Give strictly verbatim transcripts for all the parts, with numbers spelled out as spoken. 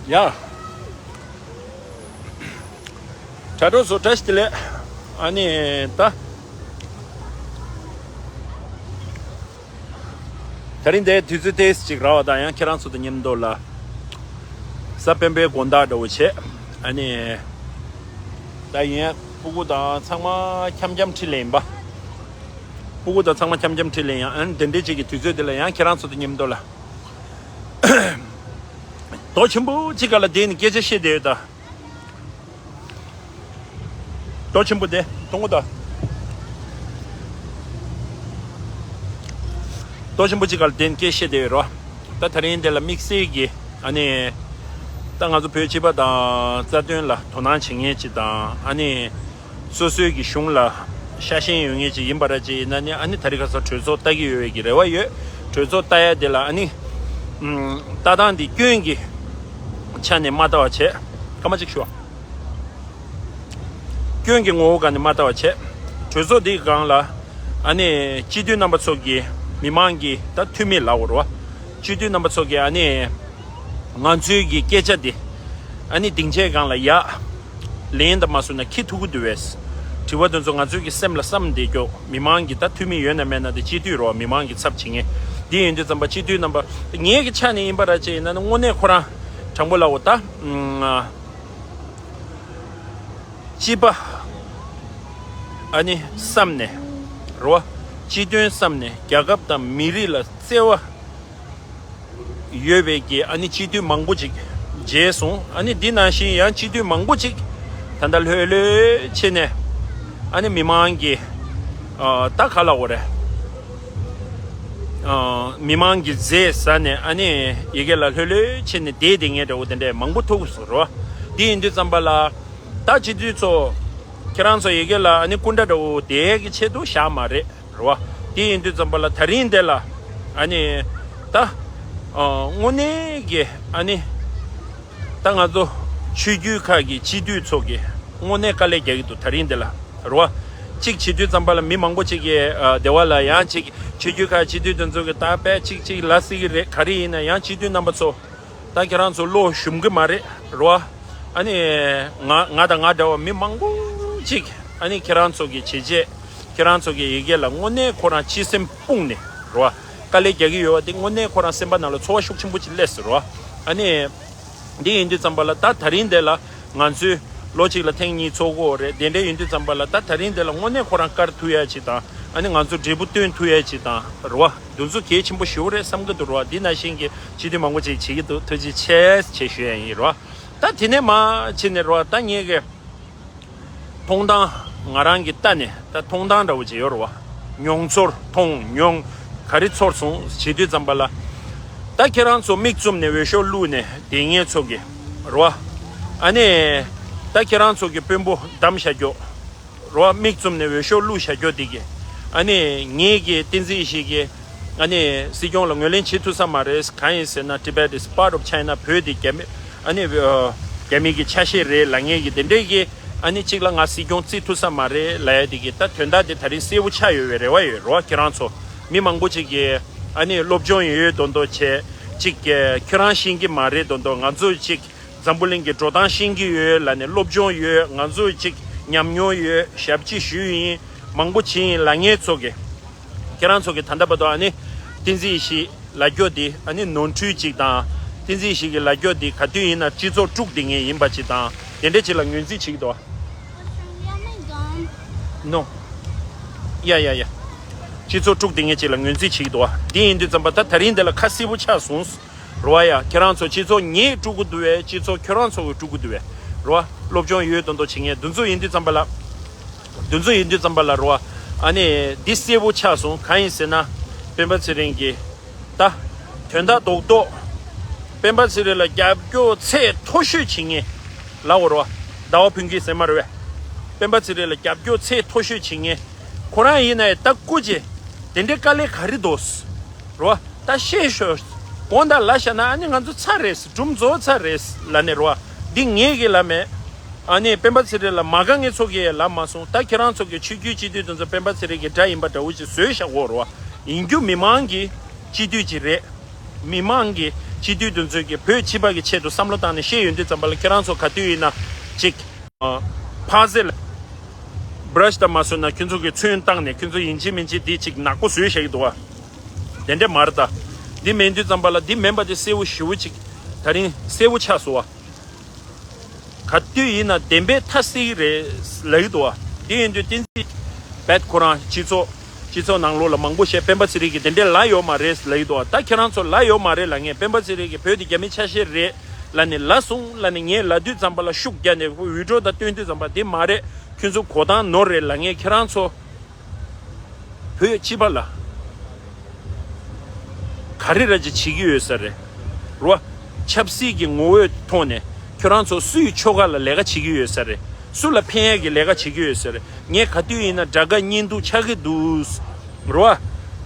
ཡ། དྲ་གྲོགས་ཚོ་བཀྲ་ཤིས་བདེ་ལེགས། ཨ་ནི་ད། དེ་རིང་འདིར་དུས་ཚོད་ཏོག་ཙམ་ཅིག་རག་པ་དང་། ཡང་ཁྱེད་རང་ཚོ་དང་མཉམ་དུ་ལ་གཟའ་སྤེན་པའི་དགོང་དག་འདྲ་བོ་བྱས། ཨ་ནི་ད་ཡིན་སྤུ་གུ་དང་ཚང་མ་འཆམ་འཆམ་ཁྲིད་ལེན་པ། སྤུ་གུ་དང་ཚང་མ་འཆམ་འཆམ་ཁྲིད་ལེན། ཡང་ཨ་ནི་དེ་འདྲའི་ཅིག་གི་དུས་ཚོད་འདི་ལ་ཡང་ཁྱེད་རང་ཚོ་དང་མཉམ་དུ་ལ། རྡོ་ཆེན་པོ་གཅིག་སྒང་ལ་བསྡད་ནས་སྐད་ཆ་བཤད་བསྡད་ཡོད་ད། རྡོ་ཆེན་པོ་དེ་མཐོང་གོ་ད། རྡོ་ཆེན་པོ་གཅིག་སྒང་ལ་བསྡད་ནས་སྐད་བཤད་བསྡད་ཡོད་རོ། ད་དེ་རིང་འདི་ལ་དམིགས་བསལ་གྱི་ཨ་ནི། ད་ང་ཚོ་བོད་སྤྱི་པ་དང་རྩ་དོན་ལ་དོ་སྣང་བྱེད་མཁན་ཅིག་དང་། ཨ་ནི། སོ་སོའི་གི་གཞུང་ལ་ཤ་ཞེན་ཡོད་མཁན་ཅིག་ཡིན་པ་ར་ཅིག་ཡིན་ན་ནི། ཨ་ནི་དེ་རིང་ཁ་སང་གྲོས་ཚོགས་ལྟ་གི་ཡོད་པའི་གི་རེ་བ་ཡོད། གྲོས་ཚོགས་ལྟ་ཡ་དེ་ལ་ཨ་ནི། ཨམ། ལྟ་སྟངས་དེ་སྐྱོན་གྱི་ཆ་ནས་མ་ལྟ་བ་བྱས། སྐར་མ་གཅིག་ཞུ་བ། སྐྱོན་གྱི་ངོ་བོ་སྒང་ནས་མ་ལྟ་བ་བྱས། གྲོས་ཚོགས་འདིའི་སྒང་ལ་ཨ་ནི་སྤྱི་འཐུས་རྣམ་པ་ཚོ་གིས། མི་མང་གི་ད་འཐུས་མི་ལབ་དགོས་རེད་བ། སྤྱི་འཐུས་རྣམ་པ་ཚོ་གིས་ཨ་ནི་ང་ཚོའི་གི་སྐད་ཆ་འདི་ཨ་ནི་སྡིངས་ཆའི་སྒང་ལ་ཡར་ལེན་དང་མ་སོང་ན་འཁྱེར་ཐུབ་ཀྱི་འདུག་བས། དྲི་བ་དེ་ཚོ་ང་ཚོའི་གི་སེམས་ལ་བསམ་བསྡད་རྒྱུ། མི་མང་གི་ད་འཐུས་མི་ཡོད་ན་མེད་ན་དེ་སྤྱི་འཐུས་རེད་བ། མི་མང་གི་ཚབ་བྱེད་མཁན་འདི་ཡིན་དུས་ཙམ་པ། སྤྱི་འཐུས་རྣམ་པ་ངའི་གི་ཆ་ནས་ཡིན་པ་ར་ཅིག་ཡིན་ན་ནི། དངོས་གནས་ཁོ་རང་དྲང་པོ་ལབ་དགོས་ད། ཨམ། སྤྱི་པ་ཨ་ནི་བསམ་ནས་རེད་བ། སྤྱི་དོན་བསམ་ནས། རྒྱལ་ཁབ་དང་མི་རིགས་ལ་བརྩེ་བ་ཡོད་པའི་གི་ཨ་ནི་སྤྱི་འཐུས་མང་པོ་ཅིག་མཇལ་སོང་། ཨ་ནི་འདི་ནང་བཞིན་ཡང་སྤྱི་འཐུས་མང་པོ་ཅིག་ད་ལྟ་ལྷོད་ལྷོད་བྱས་ནས། ཨ་ནི་མི་མང་གི་ཨ། ད་ག་ལབ་དགོས་རེད། ཨ། མི་མང་གི་རྫས་ཟ་ནས། ཨ་ནི་ཡ་གི་ལ་ལྷོད་ལྷོད་བྱས་ནས་བསྡད་བསྡད་མཁན་འདྲ་བོ་དེ་འདྲས་མང་པོ་ཐུག་སོང་རོ། འདི་ཡིན་དུས་ཙམ་པ་ལ། ད་སྤྱི་འཐུས་ཚོ་ཁྱེད་རང་ཚོ་ཡ་གི་ལ་ཨ་ནི་སྐུ་འདྲ་འདྲ་བོ་དེ་གི་ཆེད་དུ་བཞག་མ་རེད་རོ། འདི་ཡིན་དུས་ཙམ་པ་ལ་དེ་རིང་འདི་ལ་ཨ་ནི་ད། ཨ། དངོས་གནས་ཀྱི་ཨ་ནི་ད་ང་ཚོ་ཆོས་བརྒྱུད་ཁག་གི་སྤྱི་འཐུས་ཚོ་གིས་དངོས་གནས་དཀའ་ལས་རྒྱག་གི་འདུག་དེ་རིང་འདི་ལ་རོ། གཅིག་བྱེད་དུས་ཙམ་པ་ལ་མི་མང་པོ་ཅིག་གིས། ཨ། སྡེ་བ་ལ་ཡང་ཅིག་ཆོས་བརྒྱུད་ཁག་སྤྱི་འཐུས་དེ་ཚོ་གིས་ད་དཔེ་ཅིག་ཅིག་ལབ་སྲིད་ཀྱི་རེད། ག་རེ་ཡིན་ན་ཡང་སྤྱི་འཐུས་རྣམ་པ་ཚོ། ད་ཁྱེད་རང་ཚོ་བློ་ཞུམ་གི་མ་རེད་རོ། ཨ་ནི་ང་ང་དང་ང་འདྲ་བ་མི་མང་པོ་ཅིག་ཨ་ནི་ཁྱེད་རང་ཚོ་གི་བྱས་རྗེས། ཁྱེད་རང་ཚོ་གི་ཡ་གི་ལ་དངོས་གནས་ཁོ་རང་སྤྱི་སེམས་སྤུངས་ནས་རོ། དཀའ་ལས་རྒྱག་གི་ཡོད་པ་དེ་དངོས་གནས་ཁོ་རང་སེམས་པ་ནང་ལ་ཚོར་བ་ཤུགས་ཆེན་པོ་ཅིག་སླེབས་སོང་རོ། ཨ་ནི། འདི་ཡིན་དུས་ཙམ་པ་ལ་ད་དེ་རིང་འདི་ལ་ང་ཚོས་ལོ་གཅིག་ལ་ཐེངས་གཉིས་ཚོགས་ཀྱི་ཡོད་རེད། དེ་འདྲ་ཡིན་དུས་ཙམ་པ་ལ་ད་དེ་རིང་འདི་ལ་དངོས་གནས་ཁོ་རང་བཀར་ཐུབ་ཡ་ཅིག་དང་། ཨ་ནི་ང་ཚོ་འབྲས་བུ་སྟོན་ཐུབ་ཡ་ཅིག་དང་རེད་བ། འདི་ཚོ་གལ་ཆེན་པོ་ཞེ་པོ་རེད་བསམ་གྱི་འདུག་རེད་བ། འདི་ནང་བཞིན་གྱི་སྤྱི་འཐུས་མང་པོ་ཅིག་བྱེད་ཀྱི་འདུག་ཐུགས་རྗེ་ཆེ་ཞེས་ཞུ་ཡ་ཡིན་རེད་བ། ད་དེ་ནས་མར་ཕྱིན་ནས་རེད་བ། ད་ངེད་ཀྱི་མཐོང་སྟངས། ང་རང་གི་ལྟ་ནས་ད་མཐོང་སྟངས་འདྲ་བོ་ཅིག་ཡོད་རེད་བ། མྱོང་ཚོར། མཐོང་མྱོང་ག་རེ་ཚོར་སོང་བྱེད་དུས་ཙམ་པ་ལ། ད་ཁྱེད་རང་ཚོ་མིག་བཙུམ་ནས་འོས་ཤོག་བླུགས་ནས་བསྡད་མཁན་ཚོ་གི་རེད་བ། ཨ་ནི་ད་ཁྱེད་རང་ཚོ་གི་དཔོན་པོ་བདམས་བཞག་རྒྱུ་རེད་བ། མིག་བཙུམ་ནས་འོས་ཤོག་བླུགས་བཞག་རྒྱུ་དེ་གི། ཨ་ནི་ངེད་ཀྱི་བསྟན་འཛིན་ཡེ་ཤེས་ཀྱི་ཨ་ནི་སྲིད་སྐྱོང་ལ་ངོས་ལེན་བྱེད་ཐུབ་ས་མ་རེད། གང་ཡིན་ཟེར་ན། Tibet is part of China. བོད་དེ་རྒྱ་མི། ཨ་ནི་ཨ། རྒྱ་མི་གི་ཆ་ཤས་རེད་ལབ་མཁན་གྱི་དེ་འདྲས་ཀྱི། ཨ་ནི་གཅིག་ལ་ང་སྲིད་སྐྱོང་བརྩི་ཐུབ་ས་མ་རེད་ལབ་ཡ་དེ་གི། ད་དོན་དག་དེ་དེ་རིང་གསལ་པོ་ཆགས་ཡོད་པའི་རེ་བ་ཡོད་རེད་བ། ཁྱེད་རང་ཚོ་མི་མང་པོ་ཅིག་གིས་ཨ་ནི་སློབ་སྦྱོང་ཡོད་མདོག་མདོག་བྱས། གཅིག་གིས་ཁྱོད་རང་ཤེས་ཀྱི་མ་རེད་མདོག་མདོག་ང་ཚོ་གཅིག་འཛམ་བུ་གླིང་གི་འགྲོ་སྟངས་ཤེས་ཀྱི་ཡོད་ལབ་ནས། སློབ་སྦྱོང་ཡོད། ང་ཚོ་གཅིག་ཉམས་མྱོང་ཡོད། ཞབས་ཕྱི་ཞུས་ཡིན། མང་པོ་བྱས་ཡིན་ལབ་མཁན་ཚོ་གི། ཁྱེད་རང་ཚོ་གི་ད་ལྟ་བར་དུ་ཨ་ནི་བསྟན་འཛིན་ཡེ་ཤེས་ལབ་རྒྱུ་དེ་ཨ་ནི་ནོར་འཁྲུལ་ཅིག་དང་། བསྟན་འཛིན་ཡེ་ཤེས་ཀྱི་ལབ་རྒྱུ་དེ་ག་དུས་ཡིན་ན་སྤྱི་ཚོགས་དཀྲུགས་བསྡད་མཁན་ཡིན་པ་ཅིག་དང་། དེ་འདྲ་ཅིག་ལ་ངོས་འཛིན་བྱེད་ཀྱི་འདུག་བ། ནོ། ཡ་ཡ་ཡ། སྤྱི་ཚོགས་དཀྲུགས་བསྡད་མཁན་ཅིག་ལ་ངོས་འཛིན་བྱེད་ཀྱི་འདུག་བ། དེ་ཡིན་དུས་ཙམ་པ་ད་དེ་རིང་འདི་ལ་ཁ་གསལ་པོ་ཆགས་སོང་། རེད་བ། ཡ། ཁྱེད་རང་ཚོ་སྤྱི་ཚོགས་ངས་དཀྲུག་གི་འདུག་བས། སྤྱི་ཚོགས་ཁྱོད་རང་ཚོ་གིས་དཀྲུག་གི་འདུག་བས། རེད་བ། སློབ་སྦྱོང་ཡོད་མདོག་མདོག་བྱེད་མཁན་འདི་ཚོ་ཡིན་དུས་ཙམ་པ་ལ། འདི་ཚོ་ཡིན་དུས་ཙམ་པ་ལ་རེད་བ། ཨ་ནི་འདི་གསལ་པོ་ཆགས་སོང་། གང་ཡིན་ཟེར་ན། སྤེན་པ་ཚེ་རིང་གིས་ད་དོན་དག་རྡོག་རྡོག་སྤེན་པ་ཚེ་རིང་ལ་རྒྱབ་སྐྱོར་ཚད་མཐོ་ཤོས་བྱེད་མཁན་ལབ་དགོས་རེད་བ། ཟླ་བ་ཕུན་སྐྱིད་ཟེར་མ་རེད་བས། སྤེན་པ་ཚེ་རིང་ལ་རྒྱབ་སྐྱོར་ཚད་མཐོ་ཤོས་བྱེད་མཁན། ཁོ་རང་ཡིན་ན་ཡང་ད་སྐུ་མཁྱེན། དེ་འདྲའི་དཀའ་ལས་ག་རེ་འདུག་རེད་བ། ད་བཤད་ཤོག་དགོངས་དག་ལབ་བཞག་ན་ཨ་ནི་ང་ཚོ་ཚར་རེད། སྒྲུང་རྫོགས་ཚར་རེད་ལབ་ནས་རེད་བ། འདི་ངས་གི་ལབ་མེད། ཨ་ནི་སྤེན་པ་ཚེ་རིང་ལ་མ་དགའ་མཁན་ཚོ་གིས་ལབ་མ་སོང་། ད་ཁྱེད་རང་ཚོ་གི་ཆོས་བརྒྱུད་སྤྱི་འཐུས་དེ་ཚོ་སྤེན་པ་ཚེ་རིང་གི་དགྲ་ཡིན་པ་འདྲ་བོ་ཅིག་བཟོས་བཞག་གོ་རེད་བ། ཡིན་རྒྱུ་མི་མང་གི་སྤྱི་འཐུས་ཅིག་རེད། མི་མང་གི་ སྤྱི་འཐུས་དེ་ཚོས་ཀྱི་བོད་སྤྱི་པ་གི་ཆེད་དུ་བསམ་བློ་བཏང་ནས་བཤད་ཡོང་དུས་ཙམ་པ་ལ། ཁྱེད་རང་ཚོ་ག་དུས་ཡིན་ན་ཅིག་ཕ་ཟེ་ལ་བྷ་ར་ཤི་དང་མ་བཟོས་ན། ཁྱོད་ཚོ་གི་ཚོན་བཏང་ནས། ཁྱོད་ཚོ་ཡིན་གཅིག་མིན་གཅིག་འདི་ཅིག་ནག་པོ་བཟོས་བཞག་གི་འདུག་བ། དེ་འདྲས་མ་རེད་ད། འདི་མིན་དུས་ཙམ་པ་ལ། འདི་མིན་པ་དེ་གསལ་བོ་ཞེ་བོ་ཅིག་ད་རིང་གསལ་བོ་ཆགས་སོང་བ། ག་དུས་ཡིན་ན་བདེན་པའི་མཐའ་གསལ་གྱི་རེད་ལབ་ཀྱི་འདུག་བ། དེ་ཡིན་དུས་བསྟན་འཛིན་བེད་ཁོ་རང་སྤྱི་ཚོགས་སྤྱི་ཚོགས་ནང་ལོགས་ལ་མང་པོ་བཤད། སྤེན་པ་ཚེ་རིང་གིས་དེ་འདྲས་ལབ་ཡོད་མ་རེད་ལབ་ཀྱི་འདུག་བ། ད་ཁྱེད་རང་ཚོ་ལབ་ཡོད་མ་རེད་ལབ་མཁན། སྤེན་པ་ཚེ་རིང་གིས་བོད་དེ་རྒྱ་མིའི་ཆ་ཤས་རེད་ལབ་ནས་ལབ་སོང་ལབ་ནས་ངས་ལབ་དུས་ཙམ་པ་ལ་ཤུགས་རྒྱག་ནས་འུད་སྒྲོག་ད་སྟོན་དུས་ཙམ་པ། དེ་མ་རེད། ཁྱོད་ཚོ་གོ་སྟངས་ནོར་རེད་ལབ་མཁན་ཁྱེད་རང་ཚོ། བོད་སྤྱི་པ་ལ་ག་རེ་ར་ཅིག་བྱེད་ཀྱི་ཡོད་ས་རེད། རོ། ཆབ་སྲིད་ཀྱི་ངོ་བོའི་ཐོག་ནས་ཁྱོད་རང་ཚོ་སུའི་ཕྱོགས་ཁ་ལ་ལས་ཀ་བྱེད་ཀྱི་ཡོད་ས་རེད། སུ་ལ་ཕན་ཡས་ཀྱི་ལས་ཀ་བྱེད་ཀྱི་ཡོད་ས་རེད། ངས་ག་དུས་ཡིན་ན་དགྲ་དགའ་གཉེན་སྡུག་ཆགས་ཀྱི་འདུག་རོ།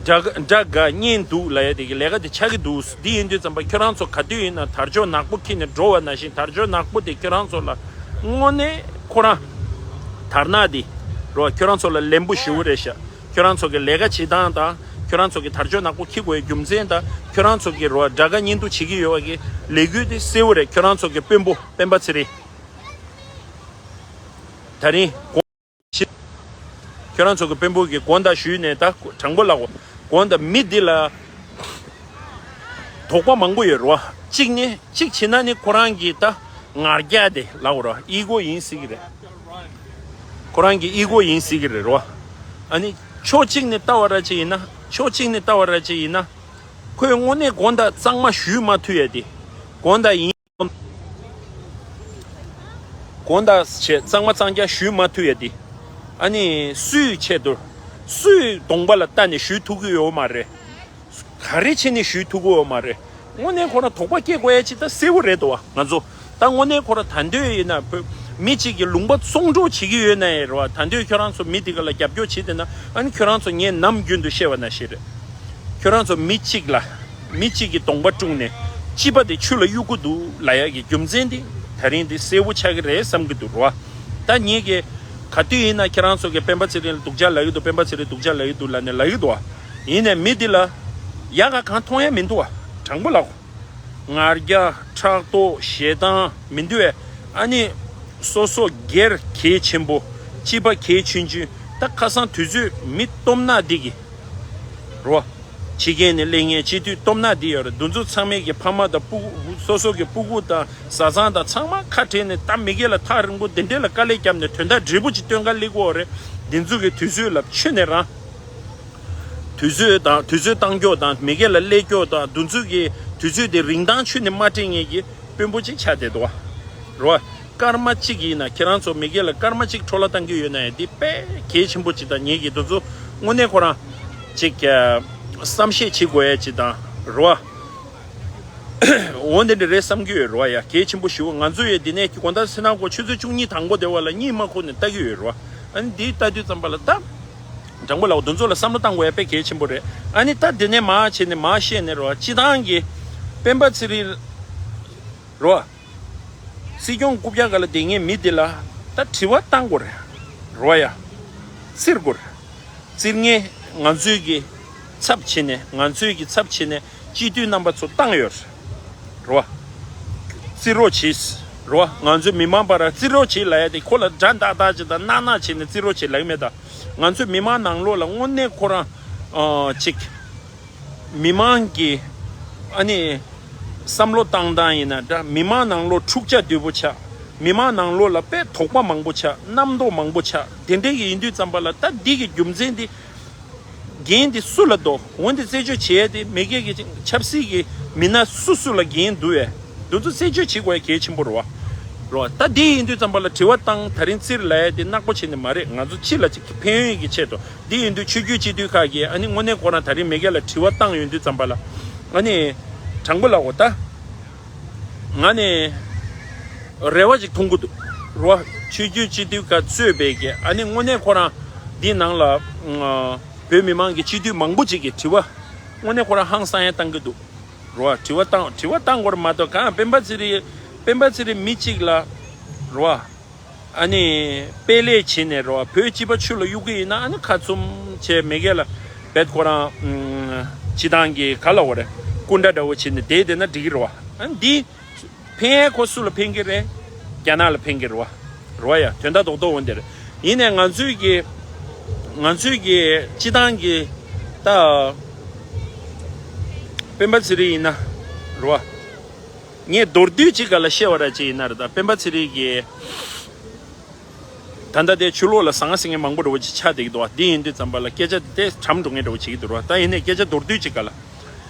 དགྲ་དགའ་དགྲ་དགའ་གཉེན་སྡུག་ལབ་ཡས་དེ་གི་ལས་ཀ་དེ་ཆགས་ཀྱི་འདུག་འདི་ཡིན་དུས་ཙམ་པ་ཁྱོད་རང་ཚོ་ག་དུས་ཡིན་ན་དར་ལྕོག་ནག་པོ་འཁྱེར་ནས་འགྲོ་བ་ནང་བཞིན། དར་ལྕོག་ནག་པོ་དེ་ཁྱོད་རང་ཚོ་ལ་དངོས་གནས་ཁོ་རང་དར་ནག་དེ་རོ། ཁྱོད་རང་ཚོ་ལ་ལན་པོ་ཞེ་པོ་རེད་ཤག་ཁྱོད་རང་ཚོ་གི་ལས་ཀ་བྱེད་སྟངས་དང་། ཁྱོད་རང་ཚོ་གི་དར་ལྕོག་ནག་པོ་འཁྱེར་དགོས་ཡའི་རྒྱུ་མཚན་དང་། ཁྱོད་རང་ཚོ་གི་རོ་དགྲ་དགའ་གཉེན་སྡུག་བྱེད་ཀྱི་ཡོད་པ་གི་ལས་འགུལ་དེ་གསལ་བོ་རེད། ཁྱོད་རང་ཚོ་གི་དཔོན་པོ་སྤེན་པ་ཚེ་རིང་དེ་རིང་དགོངས་ཞིབ། ཁྱོད་རང་ཚོ་གི་དཔོན་པོ་གི་དགོངས་དག་ཞུས་ནས། ད་དྲང་པོ་ལབ་དགོས། དགོངས་དག་མི་འདི་ལ་དོགས་པ་མང་པོ་ཡོད་རོ། གཅིག་ནི་གཅིག་བྱས་ན་ནི་ཁོ་རང་གི་ད་ང་རྒྱལ་དེ་ལབ་དགོས་རོ། ཨི་གོ་ཡིན་སྲིད་ཀྱི་རེད། ཁོ་རང་གི་ཨི་གོ་ཡིན་སྲིད་ཀྱི་རེད་རོ། ཨ་ནི་ཕྱོགས་གཅིག་ནས་ལྟ་བ་ར་ཅིག་ཡིན་ན། ཕྱོགས་གཅིག་ནས་ལྟ་བ་ར་ཅིག་ཡིན་ན། ཁོས་དངོས་གནས་དགོངས་དག་གཙང་མ་ཞུས་མ་ཐུབ་ཡ་དེ། དགོངས་དག་ཡིན། དགོངས་དག་བྱས་གཙང་མ་གཙང་རྐྱང་ཞུས་མ་ཐུབ་ཡ་དེ། ཨ་ནི་སུའི་ཆེད་དུ། སུའི་གདོང་པ་ལ་ལྟ་ནས་ཞུས་ཐུབ་ཀྱི་ཡོད་མ་རེད། ག་རེ་བྱས་ནས་ཞུས་ཐུབ་ཀྱི་ཡོད་མ་རེད། དངོས་གནས་ཁོ་རང་དོགས་པ་སྐྱེ་དགོས་ཡ་ཅིག་ད་གསལ་བོ་རེད་འདུག་བ། ང་ཚོ་ད་དངོས་གནས་ཁོ་རང་ད་འདོད་ཡིན་ན། བོད་མི་གཅིག་གི་ལུང་པ་བཙོང་འགྲོ་བྱེད་ཀྱི་ཡོད་ན་ཡང་རེད་བ། ད་འདོད་ཁྱོད་རང་ཚོ་མི་དེ་ག་ལ་རྒྱབ་སྐྱོར་བྱེད་བསྡད་ན། ཨ་ནི་ཁྱོད་རང་ཚོ་ངས་ནམ་རྒྱུན་དུ་བཤད་པ་ནང་བཞིན་རེད། ཁྱོད་རང་ཚོ་མི་གཅིག་ལ། མི་གཅིག་གི་གདོང་པ་བཀྲུས་ནས་སྤྱི་པ་དེ་ཆུ་ལ་གཡུག་གི་འདུག་ལབ་ཡ་གི་རྒྱུ་མཚན་དེ་ད་རིང་འདི་གསལ་བོ་ཆགས་ཀྱི་རེད་བསམ་གྱི་འདུག་རོ། ད་ངེད་ཀྱིས་ག་དུས་ཡིན་ན་ཁྱེད་རང་ཚོ་གིས་སྤེན་པ་ཚེ་རིང་ལ་སྡུག་ཅག་ལབ་ཀྱི་འདུག་སྤེན་པ་ཚེ་རིང་སྡུག་ཅག་ལབ་ཀྱི་འདུག་ལབ་ནས་ལབ་ཀྱི་འདུག་བ། ཡིན་ནའི་མི་འདི་ལ་ཡག་ག་གང་མཐོང་ཡ་མི་འདུག་བ། དྲང་པོ་ལབ་དགོས། ང་རྒྱལ། ཕྲག་དོག་ཞེ་སྡང་མི་འདུག་བས། ཨ་ནི་སོ་སོ་སྒེར་གལ་ཆེན་པོ། སྤྱི་པ་གལ་ཆུང་ཆུང་། ད་ཁ་སང་དུས་ཚོད་མི་སྟོབས་ནག་འདི་གི་རོ། ཕྱི་རྒྱལ་ནས་སླེབས་མཁན་སྤྱི་འཐུས་སྟོབས་ནག་འདི་ཡོད་རེད། འདི་ཚོ་ཚང་མས་ཀྱི་ཕ་མ་དང་སྤུ་གུ། སོ་སོ་གི་སྤུ་གུ་དང་བཟའ་ཚང་དང་ཚང་མ་ཁ་བྲལ་ནས། ད་མི་སྒེར་ལ་ཐག་རིང་པོ་འདི་འདྲས་ལ་དཀའ་ལས་བརྒྱབ་ནས་དོན་དག་འབྲས་བུ་ཅིག་སྟོན་ག་སླེབས་ཀྱི་ཡོད་རེད། འདི་ཚོ་གི་དུས་ཚོད་ལ་ཆུད་ནས་རང་། དུས་ཚོད་དང་། དུས་ཚོད་བཏང་ཀྱོག་དང་། མི་སྒེར་ལ་སླེབས་ཀྱོག་དང་། འདི་ཚོ་གི་དུས་ཚོད་དེ་རིན་ཐང་ཆུད་ནས་མ་སྤྲད་མཁན་གྱི་དཔོན་པོ་ཅིག་ཆགས་བསྡད་འདུག་བ། རོ། སྐར་མ་གཅིག་ཡིན་ན། ཁྱེད་རང་ཚོ་མི་སྒེར་ལ་སྐར་མ་གཅིག་འཕྲོ་བརླག་བཏང་གི་ཡོད་ན་ཡང་། འདི་དཔེ་གལ་ཆེན་པོ་ཅིག་དང་། ངེད་ཀྱིས་འདི་ཚོ་དངོས་གནས་ཁོ་རང་ཅིག་ཨ། བསམ་ཤེས་བྱེད་དགོས་ཡ་ཅིག་དང་། རོ། འོ་འདི་འདྲ་རེད་བསམ་གྱི་ཡོད་རོ། ཡ་གལ་ཆེན་པོ་ཞེ་པོ། ང་ཚོ་ཡ་འདི་ནས་དགོང་དག་ཚེ་ནང་གོ་ཆུ་ཚོད་བཅུ་གཉིས་དང་པོ་དེ་བ་ལ་གཉིད་མ་ཁུག་ནས་ལྟ་གི་ཡོད་རོ། ཨ་ནི་འདི་ལྟ་དུས་ཙམ་པ་ལ་ད། དྲང་པོ་ལབ་དགོས། འདི་ཚོ་ལ་བསམ་བློ་བཏང་དགོས་ཡ་དཔེ་གལ་ཆེན་པོ་རེད། ཨ་ནི་ད་འདི་ནས་མར་བྱས་ནས་མར་བཤད་ནས་རོ། སྤྱི་བཏང་གི་སྤེན་པ་ཚེ་རིང་རོ། སྲིད་སྐྱོང་རྐུབ་བཀྱག་སྒང་ལ་བསྡད་མཁན་མི་འདི་ལ་ད་དྲི་བ་བཏང་དགོས་རེད་རོ། ཡ་བཙིར་དགོས་རེད། བཙིར་མཁན་ང་ཚོའི་གི་ཚབ་བྱས་ནས། ང་ཚོའི་གི་ཚབ་བྱས་ནས་སྤྱི་འཐུས་རྣམ་པ་ཚོ་བཏང་ཡོད་རེད་རོ། བཙིར་རོགས་བྱེད་རོ། ང་ཚོའི་མི་མང་བར་བཙིར་རོགས་བྱེད་ལབ་ཡ་དེ། ཁོ་ལ་དགྲ་འདག་འདག་བྱེད་དང་། གནག་གནག་བྱེད་ནས་བཙིར་རོགས་བྱེད་ལབ་ཀྱི་མེད་ད། ང་ཚོའི་མི་མང་ནང་ལོགས་ལ་དངོས་གནས་ཁོ་རང་ཨ། ཅིག་མི་མང་གི་ཨ་ནི་བསམ་བློ་བཏང་སྟངས་ཡིན་ན་འདྲ། མི་མང་ནང་ལོགས་འཁྲུག་ཆ་དོད་པོ་ཆགས། མི་མང་ནང་ལོགས་ལ་དཔེ་དོགས་པ་མང་པོ་ཆགས། རྣམ་རྟོག་མང་པོ་ཆགས། དེ་འདྲའི་གི་ཡིན་དུས་ཙམ་པ་ལ། ད་འདི་གི་རྒྱུ་མཚན་འདི། འགན་འདི་སུ་ལ་འདུག་འོན་ཏེ་རྩད་གཅོད་བྱེད་ཡ་དེ་མི་སྒེར་གྱི་ཆབ་སྲིད་ཀྱི་མི་སྣ་སུ་སུ་ལ་འགན་འདུག་བས། འདི་ཚོ་རྩད་གཅོད་བྱེད་དགོས་ཡ་གལ་ཆེན་པོ་རེད་བ། རེད་བ། ད་འདི་ཡིན་དུས་ཙམ་པ་ལ་དྲི་བ་བཏང་། དེ་རིང་བཙིར་ལབ་ཡ་དེ་ནག་པོ་བྱས་ནས་མ་རེད། ང་ཚོ་སྤྱི་ལ་ཅིག་ཕན་ཡོན་གྱི་ཆེད་དུ། འདི་ཡིན་དུས་ཆོས་བརྒྱུད་སྤྱི་འཐུས་ཁག་གིས་ཨ་ནི་དངོས་གནས་ཁོ་རང་དེ་རིང་མི་སྒེར་ལ་དྲི་བ་བཏང་ཡོང་དུས་ཙམ་པ་ལ། ཨ་ནི་དྲང་པོ་ལབ་དགོས་ད། ང་ནི་རེ་བ་ཅིག་མཐོང་གི་འདུག་རེད་བ། ཆོས་བརྒྱུད་སྤྱི་འཐུས་ཁག་གཙོས་པའི་གི་ཨ་ནི་དངོས་གནས་ཁོ་རང་འདི་ནང་ལ་ཨ། བོད་མི་མང་གི་སྤྱི་འཐུས་མང་པོ་ཅིག་གིས་དྲི་བ་དངོས་གནས་ཁོ་རང་ཧང་སང་ཡ་བཏང་གི་འདུག་རེད་བ། དྲི་བ་བཏང་། དྲི་བ་བཏང་དགོས་རེད་མ་གཏོགས། གང་སྤེན་པ་ཚེ་རིང་། སྤེན་པ་ཚེ་རིང་མི་གཅིག་ལ་རེད་བ། ཨ་ནི་དཔེ་ལས་བྱས་ནས་རེད་བ། བོད་སྤྱི་པ་ཆུ་ལ་གཡུག་གི་ཡིན་ན། ཨ་ནི་ཁ་བཙུམ་བྱས་མི་སྒེར་ལ་བེད་ཁོ་རང་ཨ། སྤྱི་བཏང་གི་ག་ལབ་དགོས་རེད། སྐུ་འདྲ་འདྲ་བོ་བྱས་ནས་བསྡད་བསྡད་ན་འགྲིག་གི་རེད་བ། ཨ་འདི་ཕན་ཡས་ཁོ་སུ་ལ་ཕན་གི་རེད། རྒྱ་ནག་ལ་ཕན་གི་རེད་བ། རེད་བ་ཡ། དོན་དག་རྡོག་རྡོག་འོ་འདིར། ཡིན་ནའི་ང་ཚོའི་གི་ང་ཚོའི་གི་སྤྱི་བཏང་གི་ད་སྤེན་པ་ཚེ་རིང་ཡིན་ན་རེད་བ། ངས་མདོར་བསྡུས་ཅིག་ག་ལ་བཤད་པ་ར་ཅིག་ཡིན་ན་རེད། ད་སྤེན་པ་ཚེ་རིང་གི་ད་ལྟ་དེ་ཆུ་ལོག་ལ་ཟང་ཟིང་ངེ་མང་པོ་འདྲ་བོ་ཅིག་ཆགས་བསྡད་ཀྱི་འདུག་བ། འདི་ཡིན་དུས་ཙམ་པ་ལ་སྐད་ཆ་དེ་གྲམ་འགྲོ་ངེས་འདྲ་བོ་བྱེད་ཀྱི་འདུག་ར། ད་ཡིན་ནའི་སྐད་ཆ་མདོར་བསྡུས་ཅིག་ག་ལ།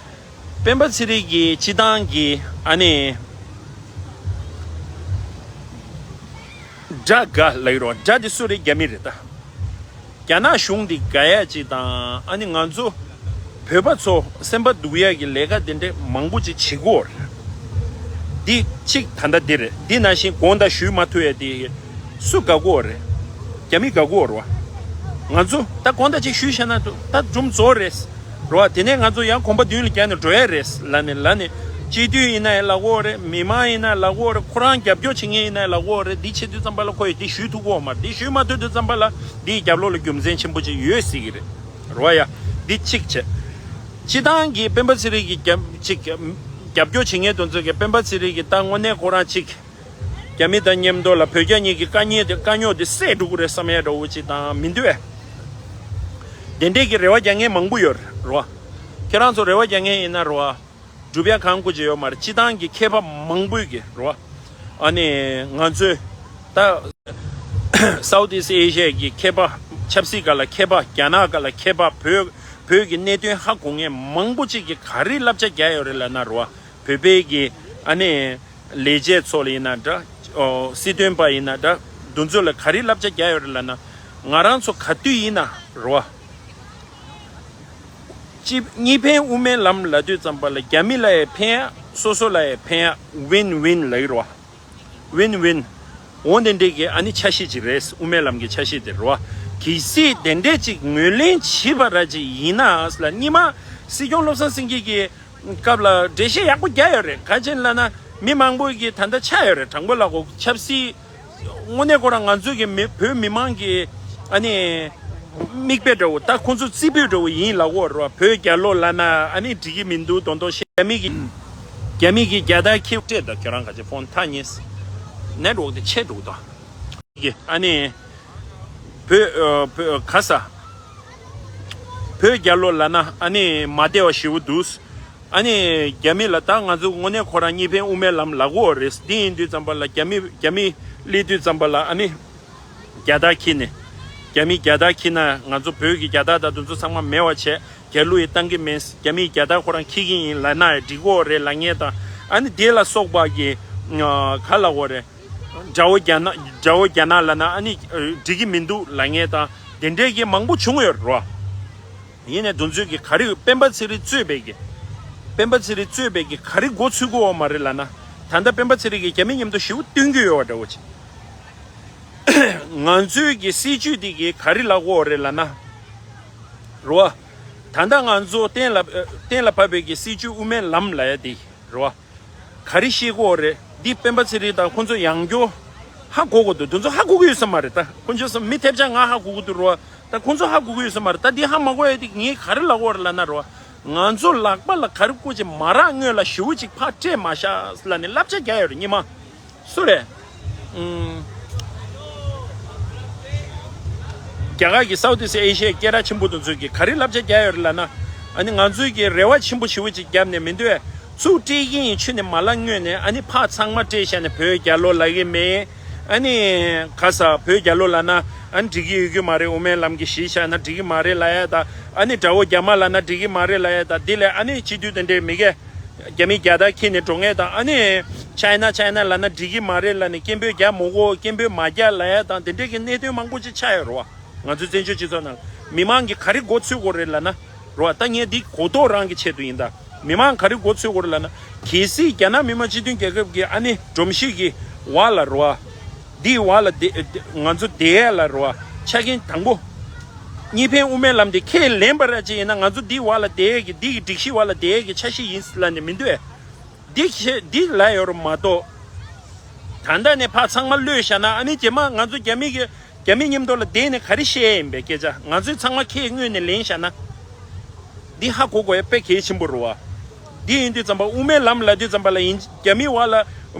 སྤེན་པ་ཚེ་རིང་གི་སྤྱི་བཏང་གི་ཨ་ནི་དགྲ་དགའ་ལབ་ཀྱི་རེད་བ། དགྲ་དེ་སུ་རེད། རྒྱ་མི་རེད་ད། རྒྱ་ནག་གཞུང་འདི་དགའ་ཡ་ཅིག་དང་ཨ་ནི་ང་ཚོ་བོད་པ་ཚོ་སེམས་པ་སྡུག་ཡ་གི་ལས་ཀ་དེ་འདྲས་མང་པོ་ཅིག་བྱེད་ཀྱི་ཡོད་རེད། འདི་གཅིག་ད་ལྟ་འདི་རེད། འདི་ནང་བཞིན་དགོངས་དག་ཞུས་མ་ཐུབ་ཡ་དེ་སུ་དགའ་གི་ཡོད་རེད། རྒྱ་མི་དགའ་གི་ཡོད་རེད་བ། ང་ཚོ་ད་དགོངས་དག་ཅིག་ཞུས་བཞག་ན་ད་སྒྲུང་རྫོགས་རེད། རེད་བ། དེ་ནས་ང་ཚོ་ཡང་གོམ་པ་མདུན་ལ་རྒྱག་ནས་འགྲོ་ཡ་རེད་ལབ་ནས་ལབ་ནས། སྤྱི་འཐུས་ཡིན་ན་ཡང་ལབ་ཀྱི་ཡོད་རེད། མི་མང་ཡིན་ན་ལབ་ཀྱི་ཡོད་རེད། ཁོ་རང་རྒྱབ་སྐྱོར་བྱེད་མཁན་ཡིན་ན་ཡང་ལབ་ཀྱི་ཡོད་རེད། འདི་བྱེད་དུས་ཙམ་པ་ལ་ཁོ་ཡིས་འདི་ཞུས་ཐུབ་ཀྱི་ཡོད་མ་རེད། འདི་ཞུས་མ་ཐུབ་དུས་ཙམ་པ་ལ་འདིའི་རྒྱབ་ལོགས་ལ་རྒྱུ་མཚན་ཆེན་པོ་ཅིག་ཡོད་སྲིད་ཀྱི་རེད། རེད་བ་ཡ། འདི་གཅིག་བྱས། སྤྱི་བཏང་གི་སྤེན་པ་ཚེ་རིང་གི་རྒྱབ་ཅིག་རྒྱབ་སྐྱོར་བྱེད་མཁན་དེ་ཚོ་གིས་སྤེན་པ་ཚེ་རིང་གི་ད་དངོས་གནས་ཁོ་རང་ཅིག་རྒྱ་མི་དང་མཉམ་དུ་ལ་བོད་རྒྱ་གཉིས་ཀྱི་དཀའ་ངལ་དེ་དཀའ་རྙོག་དེ་སེལ་འགྲོ་གི་རེད་བསམ་ཡ་འདྲ་བོ་ཅིག་དང་མི་འདུག་བས། དེ་འདྲས་ཀྱི་རེ་བ་རྒྱག་མཁན་མང་པོ་ཡོད་རེད་བ། ཁྱེད་རང་ཚོ་རེ་བ་རྒྱག་མཁན་ཡིན་ན་རེད་བ། སྒྲུབ་ཡ་གང་དགོས་ཀྱི་ཡོད་མ་རེད། སྤྱི་བཏང་གི་མཁས་པ་མང་པོས་ཀྱི་རེད་བ། ཨ་ནི་ང་ཚོས་ད་South East Asia གི་མཁས་པ། ཆབ་སྲིད་སྒང་ལ་མཁས་པ། རྒྱ་ནག་སྒང་ལ་མཁས་པ། བོད་བོད་ཀྱི་གནད་དོན་ཧ་གོ་མཁན་མང་པོ་ཅིག་གིས་ག་རེ་བསླབ་བྱ་རྒྱག་ཡོད་རེད་ལབ་ན་རེད་བ། བོད་པའི་གི་ཨ་ནི་ལས་བྱེད་ཚོ་ལ་ཡིན་ན་འདྲ། ཨོ། སྲིད་དོན་པ་ཡིན་ན་འདྲ། འདི་ཚོ་ལ་ག་རེ་བསླབ་བྱ་རྒྱག་ཡོད་རེད་ལབ་ན། ང་རང་ཚོ་ག་དུས་ཡིན་ན་རེད་བ། གཅིག་གཉིས་ཕན་དབུ་མའི་ལམ་ལབ་དུས་ཙམ་པ་ལ་རྒྱ་མི་ལ་ཡང་ཕན་ཡ། སོ་སོ་ལ་ཡང་ཕན་ཡ། ཝིན་ཝིན་ལབ་ཀྱི་རེད་བ། ཝིན་ཝིན། འོ་དེ་འདྲས་ཀྱི་ཨ་ནི་འཆར་གཞི་ཅིག་རེད། དབུ་མའི་ལམ་གྱི་འཆར་གཞི་དེ་རེད་བ། གལ་སྲིད་དེ་འདྲས་ཅིག་ངོས་ལེན་བྱེད་པ་ར་ཅིག་ཡིན་ན་ལ། སྔོན་མ་སྲིད་སྐྱོང་བློ་བཟང་སེང་གེ་གི་སྐབས་ལ་འགྲེལ་བཤད་ཡག་པོ་རྒྱག་ཡོད་རེད། ག་ཅི་ལབ་ན་མི་མང་པོ་གིས་ད་ལྟ་ཆགས་ཡོད་རེད། དྲང་པོ་ལབ་དགོས། ཆབ་སྲིད་དངོས་གནས་ཁོ་རང་ང་ཚོའི་གི་མི་བོད་མི་མང་གི་ཨ་ནི་མིག་དཔེ་འདྲ་བོ། ད་ཁོང་ཚོ་རྩིས་འབུལ་འདྲ་བོ་ཡིན་ལབ་ཀྱི་ཡོད་རེད་བ། བོད་རྒྱལ་ལོ་ལབ་ན་ཨ་ནི་འགྲིག་གི་མི་འདུག་མདོག་མདོག་བཤད། རྒྱ་མི་གི་རྒྱ་མི་གི་རྒྱལ་དར་འཁྱེར་སྤྲད་དང་། ཁྱོད་རང་ག་ཅི་ཕོན་ཐག་ཉེ་ནེཊ་ཝོག་དེ་ཆད་འགྲོ་གི་འདུག་གི། ཨ་ནི་བོད་ཨ་བོད་ག་ས་བོད་རྒྱལ་ལོ་ལབ་ན་ཨ་ནི་མ་བདེ་བ་ཞེ་པོ་འདུག། ཨ་ནི་རྒྱ་མི་ལ་ད་ང་ཚོ་དངོས་གནས་ཁོ་རང་གཉིས་ཕན་དབུ་མའི་ལམ་ལབ་ཀྱི་ཡོད་རེད། འདི་ཡིན་དུས་ཙམ་པ་ལ་རྒྱ་མི་རྒྱ་མི་སླེབས་དུས་ཙམ་པ་ལ་ཨ་ནི་རྒྱལ་དར་འཁྱེར་ནས། རྒྱ་མི་རྒྱལ་དར་འཁྱེར་ན་ང་ཚོ་བོད་ཀྱི་རྒྱལ་དར་དང་དེ་ཚོ་ཚང་མ་མེད་པ་བྱས། རྒྱལ་གླུ་ཡི་བཏང་གི་མེད། རྒྱ་མིས་རྒྱལ་དར་ཁོ་རང་འཁྱེར་གྱི་ཡིན་ལབ་ན་ཡང་འགྲིག་གི་ཡོད་རེད་ལབ་མཁན་དང་། ཨ་ནི་དེ་ལ་སོགས་པ་གི་ཨ་ག་ལབ་དགོས་རེད། དགྲ་བོ་རྒྱ་ནག་དགྲ་བོ་རྒྱ་ནག་ལབ་ན་ཨ་ནི་འགྲིག་གི་མི་འདུག་ལབ་མཁན་དང་། དེ་འདྲའི་གི་མང་པོ་བྱུང་ཡོད་རེད་བ། ཡིན་ནའི་དེ་ཚོས་གི་ག་རེ་སྤེན་པ་ཚེ་རིང་གཙོས་པའི་གི་སྤེན་པ་ཚེ་རིང་གཙོས་པའི་གི་ག་རེ་མགོ་ཚོས་ཀྱི་ཡོད་མ་རེད་ལབ་ན། ད་ལྟ་སྤེན་པ་ཚེ་རིང་གིས་རྒྱ་མི་མཉམ་དུ་ཞེ་པོ་བསྟུན་གྱི་ཡོད་པ་འདྲ་བོ་ཅིག། ང་ཚོའི་གི་སྲིད་བྱུས་འདི་གི་ག་རེ་ལབ་ཀྱི་ཡོད་རེད་ལབ་ན། རེད་བ། ད་ལྟ་ང་ཚོ་གཏན་ལ་གཏན་ལ་ཕབ་པའི་གི་སྲིད་བྱུས་དབུ་མའི་ལམ་ལབ་ཡ་དེ་རེད་བ། ག་རེ་བཤད་ཀྱི་ཡོད་རེད། འདི་སྤེན་པ་ཚེ་རིང་དང་ཁོང་ཚོ་ཡང་བསྐྱར་ཧ་གོ་དགོས་འདུག། དེ་ཚོ་ཧ་གོ་གི་ཡོད་ས་མ་རེད། ད་ཁོང་ཚོ་མི་ཐེབས་ཆག་ང་ཧ་གོ་གི་འདུག་རེད་བ། ད་ཁོང་ཚོ་ཧ་གོ་གི་ཡོད་ས་མ་རེད། ད་འདི་ཧ་མ་གོ་ཡ་དེ་ངས་ག་རེ་ལབ་ཀྱི་ཡོད་རེད་ལབ་ན་རེད་བ། ང་ཚོ་ལག་པ་ལ་ག་རེ་བཀོད་ཅིག་མ་རག་སྔོན་ལ་ཞེ་པོ་ཅིག་ཕར་སྤྲད་མ་བཞག་ལབ་ནས་བསླབ་བྱ་རྒྱག་ཡོད་རེད་སྔོན་མ། སུ་རེད། ཨུམ། རྒྱ་གར་གྱི་South East Asia སྐད་གྲགས་ཆེན་པོ་དེ་ཚོས་ཀྱིས་ག་རེ་བསླབ་བྱ་རྒྱག་ཡོད་རེད་ལབ་ན། ཨ་ནི་ང་ཚོས་ཀྱིས་རེ་བ་ཆེན་པོ་ཞེ་པོ་ཅིག་བརྒྱབ་ནས་མི་འདུག་བས། ཚུར་སྤྲད་ཀྱི་ཡིན་ཆུ་ནས་མ་ལབ་སྔོན་ནས། ཨ་ནི་ཕར་ཚང་མ་སྤྲད་བཞག་ནས་བོད་རྒྱལ་ལོ་ལབ་ཀྱི་མེད། ཨ་ནི་ག་ས་བོད་རྒྱལ་ལོ་ལབ་ན་ཨ་ནི་འགྲིག་གི་ཡོད་ཀྱི་མ་རེད། དབུ་མའི་ལམ་གྱི་གཞི་བཞག་ན་འགྲིག་གི་མ་རེད་ལབ་ཡ་དང་། ཨ་ནི་དགྲ་བོ་རྒྱ་དམར་ལབ་ན་འགྲིག་གི་མ་རེད་ལབ་ཡ་དང་། འདི་ལས་ཨ་ནི་སྤྱི་འཐུས་དེ་འདྲས་མི་གས། རྒྱ་མི་རྒྱལ་དར་འཁྱེར་ནས་འགྲོ་མཁན་དང་། ཨ་ནི་ཆའི་ན་ཆའི་ན་ལབ་ན་འགྲིག་གི་མ་རེད་ལབ་ནས་སྐད་འབོད་རྒྱག་མི་དགོས། སྐད་འབོད་མ་རྒྱག་ལབ་ཡ་དང་། དེ་འདྲས་ཀྱི་གནད་དོན་མང་པོ་ཅིག་ཆགས་ཡོད་རེད་བ། ང་ཚོའི་བཙན་བྱོལ་སྤྱི་ཚོགས་ནང་མི་མང་གིས་ག་རེ་མགོ་ཚོས་དགོས་རེད་ལབ་ན་རེད་བ། ད་ངས་འདི་གོ་རྟོགས་རང་གི་ཆེད་དུ་ཡིན། ད་མི་མང་ག་རེ་མགོ་ཚོས་དགོས་རེད་ལབ་ན། གལ་སྲིད་རྒྱ་ནག་མི་དམངས་སྤྱི་མཐུན་རྒྱལ་ཁབ་ཀྱི་ཨ་ནི་སྒྲོམ་གཞི་གི་བར་ལ་རེད་བ། འདིའི་བར་ལ་བསྡད་ང་ཚོ་བསྡད་ཡས་ལ་རེད་བ། ཆ་རྐྱེན་དང་པོ། གཉིས་ཕན་དབུ་མའི་ལམ་དེ་ཁས་ལེན་པ་ར་ཅིག་ཡིན་ན། ང་ཚོ་འདིའི་བར་ལ་བསྡད་ཡས་ཀྱི་འདི་གི་སྒྲིག་གཞི་བར་ལ་བསྡད་ཡས་ཀྱི་འཆར་གཞི་ཡིན་ལབ་ནས་མི་འདུག་ཨེ། འདི་ཁས་འདི་ལབ་ཡོད་རེད་མ་གཏོགས། ད་ལྟ་ནས་ཕར་ཚང་མ་གློད་བཞག་ན། ཨ་ནི་རྗེས་མ་ང་ཚོ་རྒྱ་མི་གི་རྒྱ་མི་མཉམ་དུ་ལ་བསྡད་ནས་ག་རེ་བཤད་ཡས་ཡིན་པའི་སྐད་ཆ། ང་ཚོས་ཚང་མ་ཁས་སྔོན་ནས་ལེན་བཞག་ན། འདི་ཧ་གོ་དགོས་ཡ་དཔེ་གལ་ཆེན་པོ་རེད་བ། འདི་ཡིན་དུས་ཙམ་པ་དབུ་མའི་ལམ་ལབ་དུས་ཙམ་པ་ལ་ཡིན། རྒྱ་མི་བ་ལ་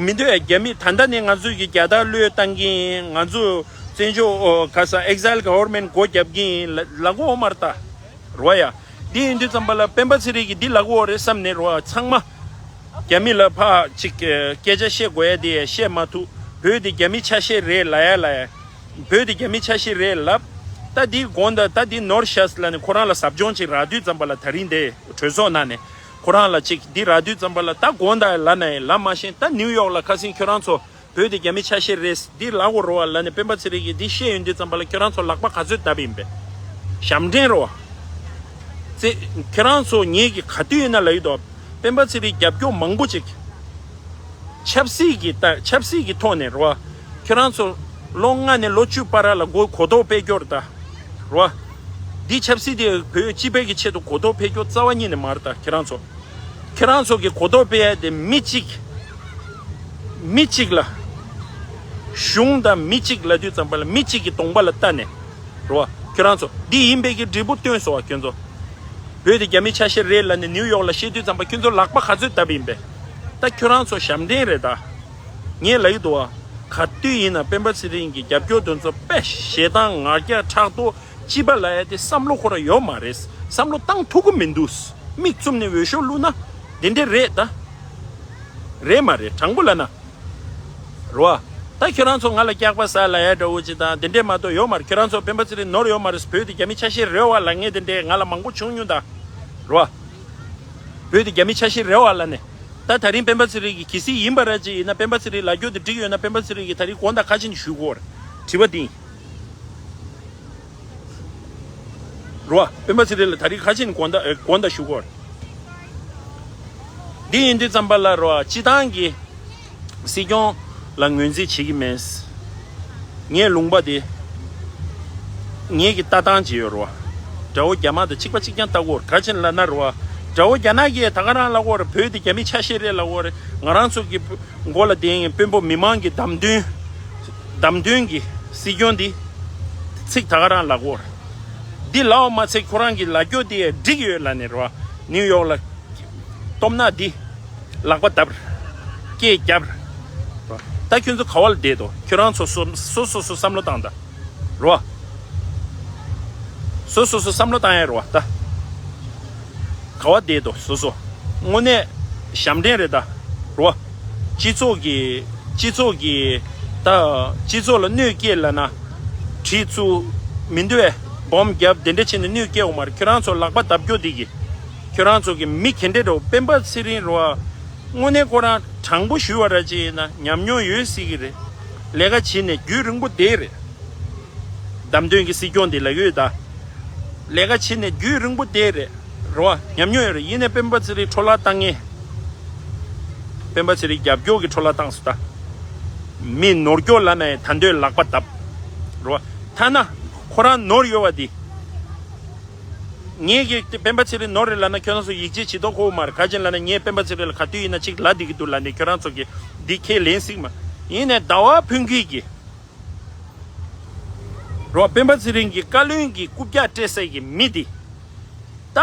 མི་འདོད་ཡ། རྒྱ་མི་ད་ལྟ་ནས་ང་ཚོས་ཀྱི་རྒྱལ་དར་བློས་བཏང་གི་ཡིན། ང་ཚོ་བཙན་བྱོལ་ཨོ་ག་ས་exile government་སྒོ་རྒྱབ་ཀྱི་ཡིན་ལ་ལབ་གོ་མ་རེད་ད། རོ་ཡ། འདི་ཡིན་དུས་ཙམ་པ་ལ་སྤེན་པ་ཚེ་རིང་གིས་འདི་ལབ་གོ་རེད་བསམ་ནས་རོ། ཚང་མ་རྒྱ་མི་ལ་ཕ་ཅིག་སྐད་ཆ་བཤད་དགོས་ཡ་དེ་བཤད་མ་ཐུབ། བོད་དེ་རྒྱ་མི་ཆ་ཤས་རེད་ལབ་ཡ་ལབ་ཡ། བོད་དེ་རྒྱ་མི་ཆ་ཤས་རེད་ལབ། ད་འདི་དགོངས་དག་ད་འདི་ནོར་ཤག་ལབ་ནས་ཁོ་རང་ལ་ཟབ་སྦྱོང་ཅིག་རག་དུས་ཙམ་པ་ལ་ད་རིང་དེ་གྲོས་ཚོགས་ནང་ནས་ཁོ་རང་ལ་ཅིག་འདི་རག་དུས་ཙམ་པ་ལ་ད་དགོངས་དག་ལབ་ན་ཡང་ལབ་མ་ཤེས། ད་ནིའུ་ཡོག་ལ་ཁ་སང་ཁྱོད་རང་ཚོ་བོད་དེ་རྒྱ་མི་ཆ་ཤས་རེད་འདི་ལབ་དགོས་རེད་བ་ལབ་ནས་སྤེན་པ་ཚེ་རིང་གིས་འདི་བཤད་ཡོང་དུས་ཙམ་པ་ལ་ཁྱོད་རང་ཚོ་ལག་པ་ག་ཚོད་བརྡབས་ཡིན་པས། ཞབས་འདྲེན་རེད་བ། ཙེ། ཁྱེད་རང་ཚོ་ངེད་ཀྱི་ག་དུས་ཡིན་ན་ལབ་ཡོད་དོ། སྤེན་པ་ཚེ་རིང་རྒྱབ་སྐྱོར་མང་པོ་ཅིག་ཆབ་སྲིད་ཀྱི་ལྟ་ཆབ་སྲིད་ཀྱི་ཐོག་ནས་རེད་བ། ཁྱེད་རང་ཚོ་ལོ་ལྔ་ནས་ལོ་བཅུ་བར་ལ་གོ་གོ་རྟོགས་སྤེལ་རྒྱུ་རེད་ད། རེད་བ། འདི་ཆབ་སྲིད་དེ་བོད་སྤྱི་པའི་གི་ཆེད་དུ་གོ་རྟོགས་སྤེལ་རྒྱུ་རྩ་བ་ཉིད་ནས་མ་རེད་ད། ཁྱེད་རང་ཚོ། ཁྱེད་རང་ཚོ་གི་གོ་རྟོགས་སྤེལ་ཡ་དེ་མི་གཅིག་མི་གཅིག་ལ། གཞུང་དང་མི་གཅིག་ལབ་དུས་ཙམ་པ་ལ་མི་གཅིག་གི་གདོང་པ་ལ་ལྟ་ནས། རེད་བ། ཁྱོད་རང་ཚོ་འདི་ཡིན་པའི་གི་འབྲས་བུ་སྟོན་སོང་བ་ཁྱོད་ཚོ། བོད་དེ་རྒྱ་མི་ཆ་ཤས་རེད་ལབ་ནས་ནིའུ་ཡོག་ལ་བཤད་དུས་ཙམ་པ་ཁྱོད་ཚོ་ལག་པ་ག་ཚོད་བརྡབས་ཡིན་པས། ད་ཁྱོད་རང་ཚོ་ཞབས་འདྲེན་རེད་ད། ངས་ལབ་ཀྱི་འདུག་བ། ག་དུས་ཡིན་ན་སྤེན་པ་ཚེ་རིང་གི་རྒྱབ་སྐྱོར་དེ་ཚོ་དཔེ་ཞེ་སྡང་ང་རྒྱལ་ཕྲག་དོག་སྐྱིད་པ་ལབ་ཡ་དེ་བསམ་བློ་ཁོ་རང་ཡོད་མ་རེད། བསམ་བློ་བཏང་ཐུབ་ཀྱི་མི་འདུག་མིག་བཙུམ་ནས་འོས་ཤོག་བླུགས་ན་དེ་འདྲས་རེད་ད། རེད་མ་རེད་དྲང་པོ་ལབ་ན། རེད་བ། ད་ཁྱོད་རང་ཚོ་ང་ལ་སྐྱག་པ་ཟ་ལབ་ཡ་འདྲ་བོ་ཅིག་དང་དེ་འདྲས་མ་གཏོགས་ཡོད་མ་རེད། ཁྱོད་རང་ཚོ་སྤེན་པ་ཚེ་རིང་ནོར་ཡོད་མ་རེད། བོད་དེ་རྒྱ་མི་ཆ་ཤས་རེད་བ་ལབ་མཁན་དེ་འདྲས་ང་ལ་མང་པོ་བྱུང་མྱོང་ད། རེད་བ། བོད་དེ་རྒྱ་མི་ཆ་ཤས་རེད་བ་ལབ་ནས། ད་ད་རིང་སྤེན་པ་ཚེ་རིང་གིས་གལ་སྲིད་ཡིན་པ་ར་ཅིག་ཡིན་ན་སྤེན་པ་ཚེ་རིང་ལབ་རྒྱུ་དེ་འགྲིག་ཡོད་ན་སྤེན་པ་ཚེ་རིང་གིས་ད་རིང་དགོངས་དག་ག་ཅི་ནས་ཞུ་དགོས་རེད། དྲི་བ་འདི་ཡིན། རེད་བ། སྤེན་པ་ཚེ་རིང་ལ་ད་རིང་ག་ཅི་ནས་དགོངས་དག་ཨེ་དགོངས་དག་ཞུ་དགོས་རེད། འདི་ཡིན་དུས་ཙམ་པ་ལ་རེད་བ། སྤྱི་བཏང་གི་སྲིད་སྐྱོང་ལ་ངོས་འཛིན་བྱེད་ཀྱི་མེད། ངའི་ལུང་པ་དེ་ངེད་ཀྱི་ལྟ་སྟངས་ཅིག་ཡོད་རེད་བ། དགྲ་བོ་རྒྱ་དམར་དང་གཅིག་པ་གཅིག་རྐྱང་ལྟ་དགོས་རེད། ག་ཅི་ལབ་ན་རེད་བ། དགྲ་བོ་རྒྱ་ནག་གིས་ད་ག་རང་ལབ་དགོས་རེད། བོད་དེ་རྒྱ་མི་ཆ་ཤས་རེད་ལབ་དགོས་རེད། ང་རང་ཚོ་གི་མགོ་ལ་བསྡད་མཁན་དཔོན་པོ་མི་མང་གི་བདམས་ཐོན། བདམས་ཐོན་གྱི་སྲིད་སྐྱོང་འདི་ཚིག་ད་ག་རང་ལབ་དགོས་རེད། འདི་ལབ་པ་མ་ཚད་ཁོ་རང་གི་ལབ་རྒྱུ་དེ་འགྲིག་ཡོད་ལབ་ནས་རེད་བ། ནིའུ་ཡོག་ལ་སྟོབས་ན་འདི་ལག་པ་བརྡབ། སྐད་རྒྱབ། ད་ཁྱོད་ཚོ་ག་བ་ལ་བསྡད་དོ། ཁྱོད་རང་ཚོ་སོ་སོ་སོ་སོ་བསམ་བློ་བཏང་ད། རེད་བ། སོ་སོ་སོ་བསམ་བློ་བཏང་ཡ་རེད་བ་ད། ག་བ་བསྡད་དོ་སོ་སོ། དངོས་གནས་ཞབས་འདྲེན་རེད་ད། རེད་བ། སྤྱི་ཚོགས་ཀྱི་སྤྱི་ཚོགས་ཀྱི་ད་སྤྱི་ཚོགས་ལ་གནོད་སྐྱེལ་ལབ་ན། གྲི་བཙུགས། མི་འདུག་བས་སྦོམ་བརྒྱབ་དེ་འདྲ་བྱས་ནས་གནོད་སྐྱེལ་འོང་མ་རེད། ཁྱོད་རང་ཚོ་ལག་པ་བརྡབ་སྐྱོ་དེ་གི། ཁྱོད་རང་ཚོ་གི་མི་ག་འདྲས་འགྲོ་སྤེན་པ་ཚེ་རིང་རེད་བ། དངོས་གནས་ཁོ་རང་དྲང་པོ་ཞུས་པ་ར་ཅིག་ཡིན་ན་ཉམས་མྱོང་ཡོད་སྲིད་ཀྱི་རེད། ལས་ཀ་བྱས་ནས་རྒྱུན་རིང་པོ་བསྡད་རེད། བདམས་ཐོན་གྱི་སྲིད་སྐྱོང་འདི་ལབ་ཡོད་ད། ལས་ཀ་བྱེད་ནས་རྒྱུན་རིང་པོ་བསྡད་རེད། རེད་བ། ཉམས་མྱོང་ཡོད་རེད། ཡིན་ནའི་སྤེན་པ་ཚེ་རིང་འཕྲོ་བརླག་བཏང་ངེས། སྤེན་པ་ཚེ་རིང་རྒྱབ་སྐྱོར་གྱི་འཕྲོ་བརླག་བཏང་སོང་ད། མི་ནོར་སྐྱོར་ལབ་ན་ཡང་ད་འདོད་ལག་པ་བརྡབ། རེད་བ། ཐ་ན་ཁོ་རང་ནོར་ཡོད་བ་འདི། ངས་ཀྱི་སྤེན་པ་ཚེ་རིང་ནོར་རེད་ལབ་ན་ཁྱོད་རང་ཚོ་ཡིད་ཆེས་བྱེད་མདོག་ཁ་པོ་མ་རེད། ག་ཅི་ལབ་ན་ངས་སྤེན་པ་ཚེ་རིང་ལ་ག་དུས་ཡིན་ན་གཅིག་ལབ་བསྡད་ཀྱི་འདུག་ལབ་ནས་ཁྱོད་རང་ཚོ་གི་འདི་ཁས་ལེན་སྲིད་མ། ཡིན་ནའི་ཟླ་བ་ཕུན་སྐྱིད་ཀྱིས། རོ། སྤེན་པ་ཚེ་རིང་གི་བཀའ་བློན་གྱི་རྐུབ་བཀྱག་སྤྲད་ས་གི་མི་འདི། ད།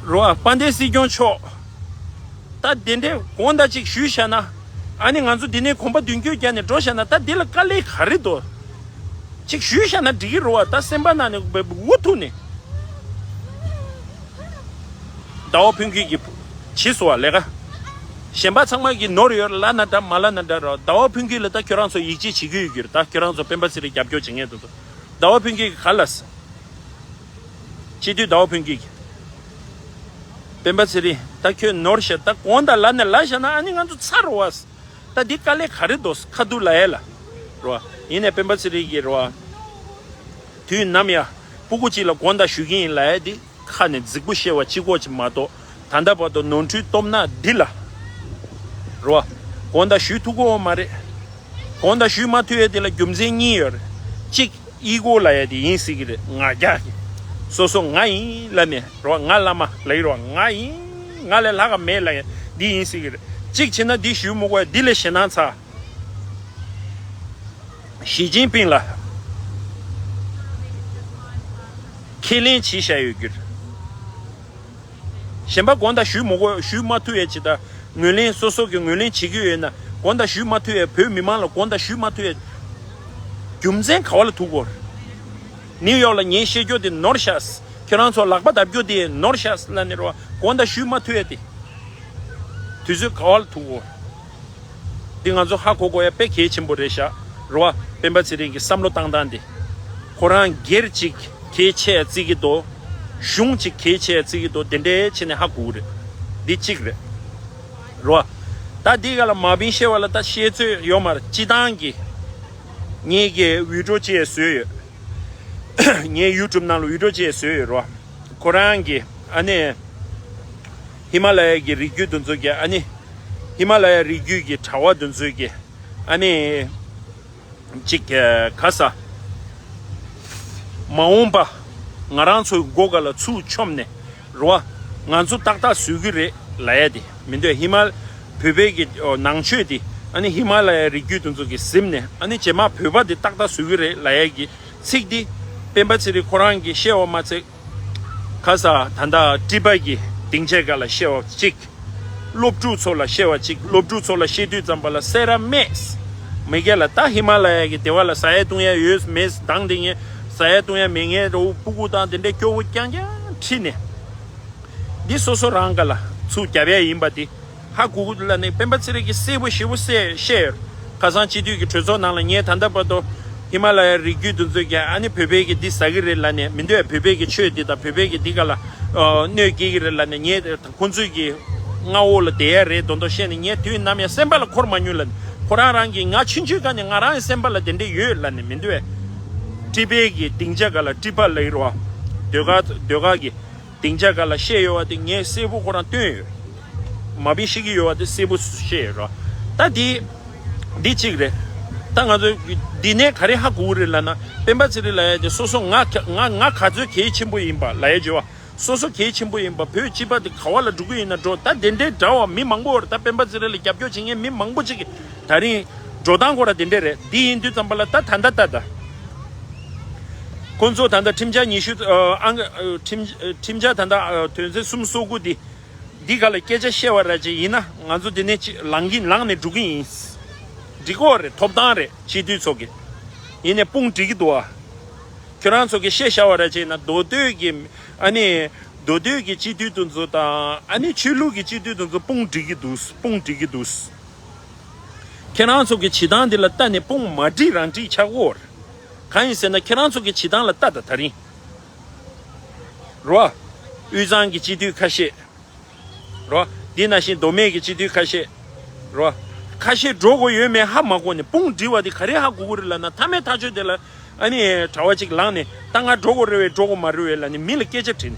རོ། དཔལ་ལྡན་སྲིད་སྐྱོང་མཆོག་ད་དེ་འདྲའི་དགོངས་དག་ཅིག་ཞུས་བཞག་ན། ཨ་ནི་ང་ཚོ་འདི་ནས་གོམ་པ་མདུན་སྐྱོད་རྒྱག་ནས་འགྲོ་བཞག་ན། ད་འདི་ལ་དཀའ་ལས་ག་རེ་འདུག་ཅིག་ཞུས་བཞག་ན་འགྲིག་གི་རེད་བ། ད་སེམས་པ་ནང་ནས་འུ་ཐུག་ནས། ཟླ་བ་ཕུན་སྐྱིད་ཀྱིས་བྱས་སོང་བ་ལས་ཀ། གཞན་པ་ཚང་མ་གིས་ནོར་ཡོད་ལབ་ན་འདྲ་མ་ལབ་ན་འདྲ་རོ། ཟླ་བ་ཕུན་སྐྱིད་ལ་ད་ཁྱོད་རང་ཚོ་ཡིད་ཆེས་བྱེད་ཀྱི་ཡོད་ཀྱི་རེད། ད་ཁྱོད་རང་ཚོ་སྤེན་པ་ཚེ་རིང་རྒྱབ་སྐྱོར་བྱེད་མཁན་དེ་ཚོ། ཟླ་བ་ཕུན་སྐྱིད་ཀྱིས་ག་ལབ་སོང་། སྤྱི་འཐུས་ཟླ་བ་ཕུན་སྐྱིད་ཀྱིས། སྤེན་པ་ཚེ་རིང་ད་ཁྱོད་ནོར་ཤག་ད་དགོངས་དག་ལབ་ནས་ལབ་བཞག་ན་ཨ་ནི་ང་ཚོ་ཚར་རོ་བ། ད་འདི་དཀའ་ལས་ག་རེ་འདུག་ཁ་ཐུག་ལབ་ཡས་ལ། རོ། ཡིན་ནའི་སྤེན་པ་ཚེ་རིང་གིས་རོ། དུས་ནམ་ཡང་སྤུ་གུ་གཅིག་ལ་དགོངས་དག་ཞུ་གི་ཡིན་ལབ་ཡས་འདི་ཁ་ནས་རྫིག་པོ་བཤད་པ་གཅིག་པོ་ཅིག་མ་གཏོགས། ད་ལྟ་བར་དུ་ནོར་འཁྲུལ་སྟོབས་ན་འདི་ལ། རོ། དགོངས་དག་ཞུ་ཐུབ་ཀྱི་ཡོད་མ་རེད། དགོངས་དག་ཞུ་མ་ཐུབ་ཡས་འདི་ལ་རྒྱུ་མཚན་གཉིས་ཡོད་རེད། གཅིག་ཨི་གོ་ལབ་ཡ་དེ་ཡིན་སྲིད་ཀྱི་རེད། ང་རྒྱལ་གྱི། སོ་སོ་ང་ཡིན་ལབ་ནས་རོ། ང་བླ་མ་ལབ་ཡི་རོ། ང་ཡིན། ང་ལས་ལྷག་ག་མེད་ལབ་ཡ་འདི་ཡིན་སྲིད་ཀྱི་རེད། གཅིག་བྱས་ན་འདི་ཞུ་མི་དགོས་ཡ་འདི་ལས་ཞེད་སྣང་ཚ། ཞི་ཅིན་ཕིང་ལ་ཁས་ལེན་བྱས་བཞག་ཡོད་ཀྱི་རེད། གཞན་པ་དགོངས་དག་ཞུས་མ་དགོས། ཞུས་མ་ཐུབ་ཡས་ཅིག་དང་། ངོས་ལེན། སོ་སོ་གི་ངོས་ལེན་བྱེད་ཀྱི་ཡོད་ན་དགོངས་དག་ཞུས་མ་ཐུབ་ཡས། བོད་མི་མང་ལ་དགོངས་དག་ཞུས་མ་ཐུབ་ཡས་རྒྱུ་མཚན་ག་བ་ལ་ཐུག་གོ། ནིའུ་ཡོག་ལ་ངས་བཤད་རྒྱུ་དེ་ནོར་ཤག། ཁྱོད་རང་ཚོ་ལག་པ་བརྡབ་རྒྱུ་དེ་ནོར་ཤག་ལབ་ནས་རོ། དགོངས་དག་ཞུས་མ་ཐུབ་ཡས་དེ་དུས་ཚོད་ག་བ་ལ་ཐུག་གོ། འདི་ང་ཚོ་ཧ་གོ་དགོས་ཡ་དཔེ་གལ་ཆེན་པོ་རེད་ཤག་རེད་བ། སྤེན་པ་ཚེ་རིང་གི་བསམ་བློ་བཏང་སྟངས་འདི། ཁོ་རང་སྒེར་གཅིག་གལ་ཆེ་ཡ་བརྩི་གི་འདུག། གཞུང་གཅིག་གལ་ཆེ་ཡ་བརྩི་གི་འདུག། དེ་འདྲའི་བྱས་ནས་ཧ་གོ་གི་རེད། འདི་གཅིག་རེད། རེད་བ། ད་འདི་ག་ལ་མ་བིན་བཤད་པ་ལ་ད་བཤད་ཚོད་ཡོད་མ་རེད། སྤྱི་བཏང་གི་ངེད་ཀྱི་བི་ཌིའོ་ཅིག་བཟོས་ཡོད། ངའི་ཡུ་ཊུབ་ནང་ལ་བི་ཌིའོ་ཅིག་བཟོས་ཡོད་རེད་བ། ཁོ་རང་གི་ཨ་ནི་ཧི་མ་ལ་ཡ་གི་རི་རྒྱུད་དེ་ཚོ་གི། ཨ་ནི་ཧི་མ་ལ་ཡ་རི་རྒྱུད་ཀྱི་གྲྭ་བ་དེ་ཚོ་གི། ཨ་ནི་ཅིག་ག་ས་མ་འོངས་པ་ང་རང་ཚོའི་མགོ་སྒང་ལ་ཚུར་མཆོངས་ནས་རེད་བ། ང་ཚོ་ཏག་ཏག་བཟོ་གི་རེད་ལབ་ཡ་དེ་མི་འདུག། ཧི་མ་བོད་པའི་གི་ནང་ཆོས་དེ། ཨ་ནི་ཧི་མ་ལ་ཡ་རི་རྒྱུད་དེ་ཚོ་གི་གཟིམ་ནས། ཨ་ནི་རྗེས་མ་བོད་པ་དེ་ཏག་ཏག་བཟོ་གི་རེད་ལབ་ཡ་གི་ཚིག་འདི་སྤེན་པ་ཚེ་རིང་ཁོ་རང་གིས་བཤད་པ་མ་ཚད། ཁ་ས་ད་ལྟ་ཊི་པ་གི་སྡིངས་ཆའི་སྒང་ལ་བཤད་པ་གཅིག། སློབ་ཕྲུག་ཚོ་ལ་བཤད་པ་གཅིག། སློབ་ཕྲུག་ཚོ་ལ་བཤད་དུས་ཙམ་པ་ལ་སེ་ར་སྨད་མི་སྒེར་ལ། ད་ཧི་མ་ལ་ཡ་གི་སྡེ་བ་ལ་ཟ་ཡ་བཏུང་ཡ་ཡོད་མེད་དང་དེ་ངས་ཟ་ཡ་བཏུང་ཡ་མེད། ངས་རོ་སྤུ་གུ་དང་དེ་འདྲའི་སྐྱོ་བོ་རྐྱང་རྐྱང་ཁྲིད་ནས། འདི་སོ་སོ་རང་སྒང་ལ་ཚུར་རྒྱབ་ཡ་ཡིན་པ་འདི། ཧ་གོ་གི་འདུག་ལབ་ནས་སྤེན་པ་ཚེ་རིང་གིས་གསལ་པོ་ཞེ་པོ་གསལ་བཤད་ཡོད། ཁ་སང་སྤྱི་འཐུས་ཀྱི་གྲོས་ཚོགས་ནང་ལ་ངས་ད་ལྟ་བར་དུ་ཧི་མ་ལ་ཡའི་རི་རྒྱུད་དེ་ཚོའི་རྒྱ། ཨ་ནི་བོད་པའི་གི་འདི་ཟ་གི་རེད་ལབ་ནས། མི་འདོད་བོད་པའི་གི་ཆོས་འདི་དང་བོད་པའི་གི་འདི་ག་ལ་ཨ་གནོད་སྐྱེལ་གི་རེད་ལབ་ནས། ངས་ཁོང་ཚོའི་གི་མངའ་འོག་ལ་བསྡད་ཡ་རེད་མདོག་མདོག་བཤད་ནས། ངས་དུས་ནམ་ཡང་སེམས་པ་ལ་འཁོར་མ་མྱོང་ལབ་ནས། ཁོ་རང་རང་གིས་ང་ཆུང་ཆུང་སྒང་ནས་ང་རང་གི་སེམས་པ་ལ་དེ་འདྲ་ཡོད་ལབ་ནས། མི་འདོད་ཊི་པའི་གི་སྡིངས་ཆ་སྒང་ལ་ཊི་པ་ལབ་ཀྱི་རེད་བ། ཟློས་གར་ཟློས་གར་གི་སྡིངས་ཆ་སྒང་ལ་བཤད་ཡོད་པ་དེ་ངས་གསལ་པོ་ཁོ་རང་སྟོན་ཡོད། མ་བིན་བཤད་ཀྱི་ཡོད་པ་དེ་གསལ་པོ་བཤད་ཡོད་ར། ད་འདི་འདི་གཅིག་རེད། ད་ང་ཚོ་འདི་ནས་ག་རེ་ཧ་གོ་གི་རེད་ལབ་ན། སྤེན་པ་ཚེ་རིང་ལབ་ཡ་དེ་སོ་སོ་ང་ང་ང་ག་ཚོད་གལ་ཆེན་པོ་ཡིན་པ་ལབ་ཡ་བརྗོད་པ། སོ་སོ་གལ་ཆེན་པོ་ཡིན་པ། བོད་སྤྱི་པ་དེ་ག་བ་ལ་འགྲོ་གི་ཡིན་ན་འགྲོ། ད་དེ་འདྲའི་འདྲ་བ་མི་མང་པོ་རེད། ད་སྤེན་པ་ཚེ་རིང་ལ་རྒྱབ་སྐྱོར་བྱེད་མཁན་མི་མང་པོ་ཅིག་གིས་ད་རིང་འགྲོ་སྟངས་ཁོ་ར་དེ་འདྲ་རེད། འདི་ཡིན་དུས་ཙམ་པ་ལ་ད་ད་ད་ད་ད། ཁོང་ཚོ་ད་ལྟ་ཁྲིམས་འཆར་ཉི་ཤུ་ཨ་ཨང་ཨ་ཁྲིམས་ཁྲིམས་འཆར་ད་ལྟ་ཨ་དོན་ཚན་སུམ་སོ་དགུ་འདི་འདི་ག་ལ་སྐད་ཆ་བཤད་པ་ར་ཅིག་ཡིན་ན། ང་ཚོ་འདི་ནས་ཅིག་ལངས་ཀྱིན་ལངས་ནས་འགྲོ་གི་ཡིན། འགྲིག་གོ་རེད། ཐོབ་ཐང་རེད་སྤྱི་འཐུས་ཚོ་གི། ཡིན་ནས་དཔུང་འགྲིག་གི་འདུག་ཨ། ཁྱོད་རང་ཚོ་གི་བཤད་བཞག་པ་ར་ཅིག་ཡིན་ན། མདོ་སྟོད་ཀྱི་ཨ་ནི་མདོ་སྟོད་ཀྱི་སྤྱི་འཐུས་དེ་ཚོ་དང་། ཨ་ནི་ཆོས་ལུགས་ཀྱི་སྤྱི་འཐུས་དེ་ཚོ་དཔུང་འགྲིག་གི་འདུག། དཔུང་འགྲིག་གི་འདུག། ཁྱེད་རང་ཚོ་གི་བྱེད་སྟངས་འདི་ལ་ལྟ་ནས་དཔུང་མ་འགྲིག་རང་འགྲིག་ཆགས་ཀྱི་ཡོད་རེད། གང་ཡིན་ཟེར་ན་ཁྱེད་རང་ཚོ་གི་བྱེད་སྟངས་ལ་ལྟ་དང་། ད་རིང་རོ། དབུས་གཙང་གི་སྤྱི་འཐུས་ཁ་ཤས་རོ། འདི་ནང་བཞིན་མདོ་སྨད་ཀྱི་སྤྱི་འཐུས་ཁ་ཤས་རོ། ཁ་ཤས་འགྲོ་དགོས་ཡོད་མེད་ཧ་མ་གོ་ནས། དཔུང་སྒྲིག་པ་འདི་ག་རེ་ཧ་གོ་གི་རེད་ལབ་ན། མཐའ་མའི་ཐག་གཅོད་དེ་ལ་ཨ་ནི་གྲྭ་པ་གཅིག་ལངས་ནས། ད་ང་འགྲོ་དགོས་རེད་པས་འགྲོ་དགོས་མ་རེད་པས་ལབ་ནས་མི་ལ་སྐད་ཆ་དྲིས་ནས།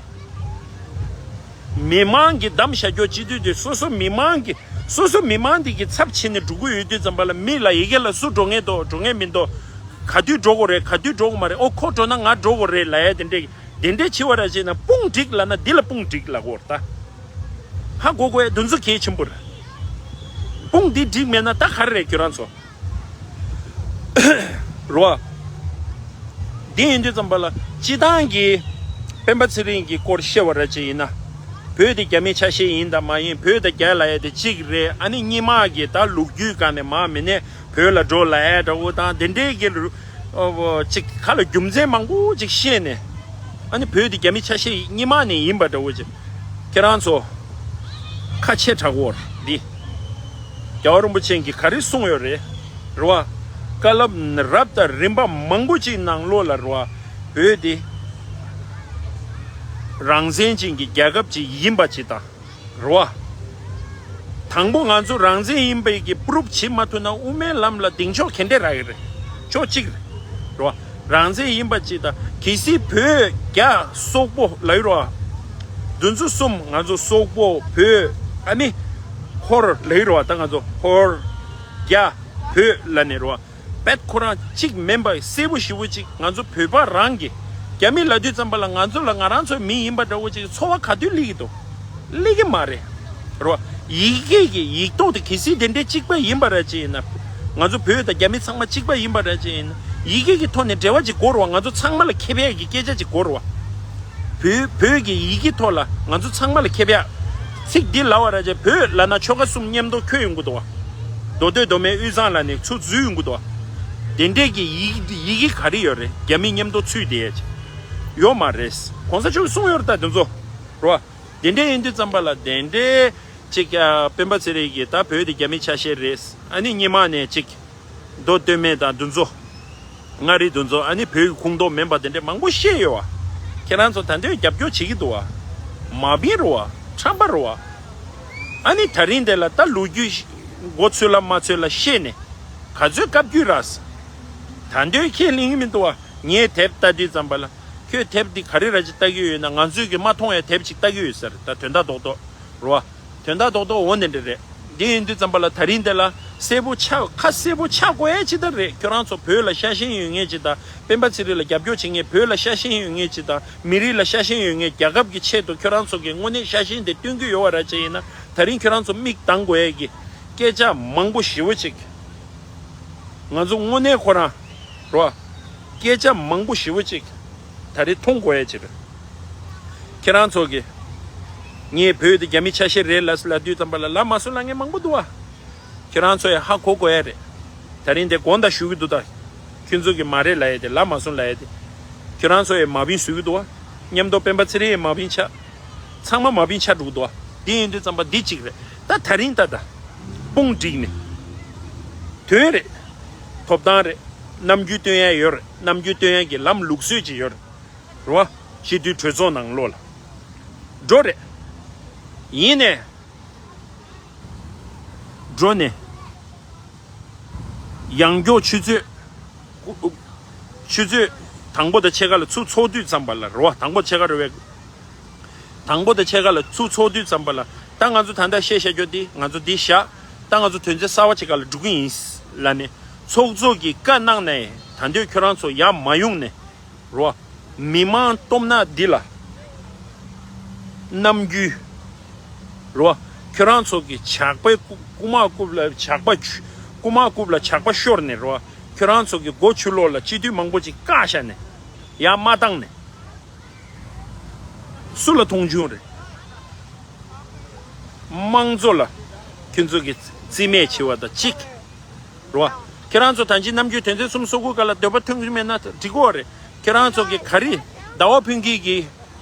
མི་མང་གིས་བདམས་བཞག་རྒྱུ་སྤྱི་འཐུས་དེ་སོ་སོ་མི་མང་གི་སོ་སོ་མི་མང་འདི་གི་ཚབ་བྱས་ནས་འགྲོ་གི་ཡོད་དུས་ཙམ་པ་ལ། མི་ལ་ཡི་གེ་ལ་སུ་འགྲོ་མཁན་འདུག། འགྲོ་མཁན་མི་འདུག། ག་དུས་འགྲོ་དགོས་རེད། ག་དུས་འགྲོ་དགོས་མ་རེད། ཨོ་ཁོ་འགྲོ་ན་ང་འགྲོ་དགོས་རེད་ལབ་ཡ་དེ་འདྲས་དེ་འདྲས་བྱེད་པ་ར་བྱས་ན། དཔུང་སྒྲིག་ལབ་ན་འདི་ལ་དཔུང་སྒྲིག་ལབ་དགོས་རེད་ད། ཧ་གོ་དགོས་ཡ་འདི་ཚོ་གལ་ཆེན་པོ་རེད། དཔུང་འདི་སྒྲིག་མེད་ན་ད་ག་རེ་རེད་ཁྱོད་རང་ཚོ། རོ། འདི་ཡིན་དུས་ཙམ་པ་ལ་སྤྱི་བཏང་གི་སྤེན་པ་ཚེ་རིང་གི་སྐོར་བཤད་པ་ར་ཅིག་ཡིན་ན། བོད་དེ་རྒྱ་མིའི་ཆ་ཤས་ཡིན་དང་མ་ཡིན། བོད་དང་རྒྱ་ལབ་ཡ་དེ་གཅིག་རེད། ཨ་ནི་སྔོན་མ་གི་ད་ལོ་རྒྱུས་སྒང་ནས་མར་མི་ནས་བོད་ལ་འགྲོ་ལབ་ཡ་འདྲ་བོ་དང་། དེ་འདྲའི་གི་ཨོ་ཅིག་ཁ་ལ་རྒྱུ་མཚན་མང་པོ་ཅིག་བཤད་ནས། ཨ་ནི་བོད་དེ་རྒྱ་མི་ཆ་ཤས་སྔོན་མ་ནས་ཡིན་པ་འདྲ་བོ་ཅིག། ཁྱེད་རང་ཚོ་ཁ་ཆེ་དྲག་པོ་འདི། རྒྱལ་བ་རིན་པོ་ཆེ་གིས་ག་རེ་གསུངས་ཡོད་རེད། རེད་བ། བཀའ་སློབ་རབ་དང་རིམ་པ་མང་པོ་ཅིག་ནང་ལོགས་ལ་རེད་བ། བོད་དེ་རང་བཙན་ཅན་གྱི་རྒྱལ་ཁབ་ཅིག་ཡིན་པ་ཅིག་དང་། རེད་བ། དང་པོ་ང་ཚོ་རང་བཙན་ཡིན་པའི་གི་པུ་རུབ་བྱེད་མ་ཐུབ་ན་དབུ་མའི་ལམ་ལ་གདེང་ཕྱོགས་ག་འདྲས་རག་གི་རེད། ཕྱོགས་གཅིག་རེད། རེད་བ། རང་བཙན་ཡིན་པ་ཅིག་དང་། གལ་སྲིད་བོད་རྒྱ་སོག་པོ་ལབ་ཡོད་རེད་བ། འདི་ཚོ་གསུམ། ང་ཚོ་སོག་པོ་བོད་ཨ་ནི་ཧོར་ལབ་ཡོད་རེད་བ། ད་ང་ཚོ་ཧོར་རྒྱ་བོད་ལབ་ནས་རེད་བ། བེད་ཁོ་རང་གཅིག་མིན་པ་གསལ་པོ་ཞེ་པོ་ཅིག་ང་ཚོ་བོད་པ་རང་གིས་རྒྱ་མི་ལབ་དུས་ཙམ་པ་ལ་ང་ཚོ་ལ་ང་རང་ཚོའི་མི་ཡིན་པ་འདྲ་བོ་ཅིག་ཚོར་བ་ག་དུས་སླེབས་ཀྱི་འདུག། སླེབས་ཀྱི་མ་རེད། རོ། ཡི་གེ་གི་ཡིག་ཐོག་དེ་གལ་སྲིད་དེ་འདྲའི་གཅིག་པ་ཡིན་པ་ར་ཅིག་ཡིན་ན། ང་ཚོ་བོད་དང་རྒྱ་མི་ཚང་མ་གཅིག་པ་ཡིན་པ་ར་ཅིག་ཡིན་ན། ཡི་གེ་གི་ཐོག་ནས་འབྲེལ་བ་ཅིག་དགོས་རེད་བ། ང་ཚོ་ཚང་མ་ལ་ཁེབས་ཡག་གི་སྐད་ཆ་ཅིག་དགོས་རེད་བ། བོད་བོད་ཀྱི་ཡི་གེ་ཐོག་ལ་ང་ཚོ་ཚང་མ་ལ་ཁེབས་ཡག་ ཚིག་འདི་ལབ་པ་ར་ཅེ་བོད་ལབ་ན་ཆོལ་ཁ་གསུམ་མཉམ་དུ་འཁྱོལ་ཡོང་གི་འདུག་བ། མདོ་སྟོད་མདོ་སྨད་དབུས་གཙང་ལབ་ནས་ཚུར་འཛུལ་ཡོང་གི་འདུག་བ། དེ་འདྲས་ཀྱི་ཡི་ཡི་གེ་ག་རེ་ཡོད་རེད། རྒྱ་མི་མཉམ་དུ་ཚུད་བསྡད་ཡ་ཅིག་ཡོད་མ་རེད། གོང་ས་མཆོག་གིས་གསུངས་ཡོད་རེད་ད་དེ་ཚོ། རོ། དེ་འདྲས་ཡིན་དུས་ཙམ་པ་ལ་དེ་འདྲས་ཅིག་ཨ། སྤེན་པ་ཚེ་རིང་གིས་ད་བོད་དེ་རྒྱ་མི་ཆ་ཤས་རེད། ཨ་ནི་སྔོན་མ་ནས་ཅིག་མདོ་སྟོད་སྨད་དང་འདུ་འཛོ། མངའ་རིས་འདུ་འཛོ། ཨ་ནི་བོད་ཀྱི་ཁོངས་གཏོགས་མིན་པ་དེ་འདྲས་མང་པོ་བཤད་ཡོད་བ། ཁྱེད་རང་ཚོ་ད་འདོད་རྒྱབ་སྐྱོར་བྱེད་ཀྱི་འདུག་བ། མ་བིན་རུ་བ། ཁྲམ་པ་རུ་བ། ཨ་ནི་ད་རིང་དེ་ལ་ད་ལོ་རྒྱུས་མགོ་ཚོས་ལ་མ་ཚོས་ལ་བཤད་ནས་ག་ཚོད་བཀའ་བརྒྱུད་ར་ས། ད་འདོད་ཁས་ལེན་གྱི་མི་འདུག་བ། ངས་དེབ་ལྟ་དུས་ཙམ་པ་ལ་ཁྱོད་དེབ་འདི་ག་རེ་ར་ཅིག་ལྟ་གི་ཡོད་ན། ང་ཚོས་ཀྱི་མ་མཐོང་བའི་དེབ་ཅིག་ལྟ་གི་ཡོད་ཟེར། ད་དོན་དག་རྡོག་རྡོག་རུ་བ། དོན་དག་རྡོག་རྡོག་འོ་ནི་འདྲ་རེད། འདི་ཡིན་དུས་ཙམ་པ་ལ་ད་རིང་འདི་ལ་གསལ་པོ་ཆགས། ཁ་གསལ་པོ་ཆགས་དགོས་ཡ་ཅིག་ད་རེད། ཁྱོད་རང་ཚོ་བོད་ལ་ཤ་ཞེན་ཡོད་མཁན་ཅིག་དང་། སྤེན་པ་ཚེ་རིང་ལ་རྒྱབ་སྐྱོར་བྱེད་མཁན། བོད་ལ་ཤ་ཞེན་ཡོད་མཁན་ཅིག་དང་། མི་རིགས་ལ་ཤ་ཞེན་ཡོད་མཁན། རྒྱལ་ཁབ་ཀྱི་ཆེད་དུ་ཁྱོད་རང་ཚོ་གི་དངོས་གནས་ཤ་ཞེན་དེ་སྟོན་གྱི་ཡོད་པ་ར་ཅིག་ཡིན་ན། ད་རིང་ཁྱོད་རང་ཚོ་མིག་གདང་དགོས་ཡ་གི་སྐད་ཆ་མང་པོ་ཞེ་པོ་ཅིག་ང་ཚོ་དངོས་གནས་ཁོ་རང་རོ། སྐད་ཆ་མང་པོ་ཞེ་པོ་ཅིག་ད་རེས་མཐོང་དགོས་ཡ་ཅིག་རེད། ཁྱེད་རང་ཚོ་གིས་ངས་བོད་དེ་རྒྱ་མི་ཆ་ཤས་རེད་ལབ་ལབ་དུས་ཙམ་པ་ལ་ལབ་མ་སོང་ལབ་མཁན་མང་པོ་འདུག་བ། ཁྱེད་རང་ཚོ་ཡང་ཧ་གོ་དགོས་ཡ་རེད། ད་རིང་དེ་དགོངས་དག་ཞུ་གི་འདུག་ད། ཁྱོད་ཚོ་གིས་མ་རེད་ལབ་ཡ་དེ། ལབ་མ་སོང་ལབ་ཡ་དེ། ཁྱོད་རང་ཚོ་ཡང་མ་བིན་བཟོ་གི་འདུག་བ། མཉམ་དུ་སྤེན་པ་ཚེ་རིང་ཡང་མ་བིན་ཆགས། ཚང་མ་མ་བིན་ཆགས་འགྲོ་གི་འདུག་བ། འདི་ཡིན་དུས་ཙམ་པ་འདི་གཅིག་རེད། ད་ད་རིང་ད་ད་དཔུང་བསྒྲིགས་ནས་དོན་རེད། ཐོབ་ཐང་རེད། རྣམ་འགྱུར་སྟོན་ཡ་ཡོད་རེད། རྣམ་འགྱུར་སྟོན་ཡ་གི་ལམ་ལུགས་སྲོལ་ཅིག་ཡོད་རེད། རེད་བ། སྤྱི་འཐུས་གྲོས་ཚོགས་ནང་ལོགས་ལ་འགྲོ་རེད། ཡིན་ནས་འགྲོ་ནས། ཡང་སྐྱོ་ཆུ་ཚོད། ཆུ་ཚོད་དང་པོ་དང་ཕྱེད་ཀ་ལ་ཚུར་ཚོགས་དུས་ཙམ་པ་ལ་རེད་བ། དང་པོ་ཕྱེད་ཀ་རེད་བས། དང་པོ་དང་ཕྱེད་ཀ་ལ་ཚུར་ཚོགས་དུས་ཙམ་པ་ལ། ད་ང་ཚོ་ད་ལྟ་བཤད་བཤད་རྒྱུ་འདི་ང་ཚོ་འདི་བཞག་ད་ང་ཚོ་དོན་ཚན་གསར་བ་ཅིག་སྒང་ལ་འགྲོ་གི་ཡིན་ལབ་ནས་ཚོགས་གཙོ་གིས་བཀའ་གནང་ནས། ད་འདོད་ཁྱོད་རང་ཚོ་ཡར་མ་ཡོང་ནས་རོ། མི་མང་སྟོབས་ན་འདི་ལ་རྣམ་འགྱུར་རོ། ཁྱོད་རང་ཚོ་གི་ཇག་པའི་རྐུ་རྐུ་མ་རྐུབ་ལ་ཇག་པ་ཇུ། རྐུ་མ་རྐུབ་ལ་ཇག་པ་ཤོར་ནས་རོ། ཁྱོད་རང་ཚོ་གི་སྒོ་ཕྱི་ལོགས་ལ་སྤྱི་འཐུས་མང་པོ་ཅིག་བཀག་བཞག་ནས་ཡར་མ་བཏང་ནས། སུ་ལ་མཐོང་ཆུང་རེད། དམངས་གཙོ་ལ་ཁྱོད་ཚོ་གི་རྩིས་མེད་བྱེད་པ་དང་གཅིག་རེད་བ། ཁྱེད་རང་ཚོ་ད་ཅི་ནམ་རྒྱུན་དོན་ཚན་སུམ་ཅུ་སོ་དགུ་སྒང་ལ་འདོད་པ་ཐོན་གྱི་མེད་ན་འགྲིག་གོ་རེད། ཁྱེད་རང་ཚོ་གི་ག་རེ་ཟླ་བ་ཕུན་སྐྱིད་ཀྱིས་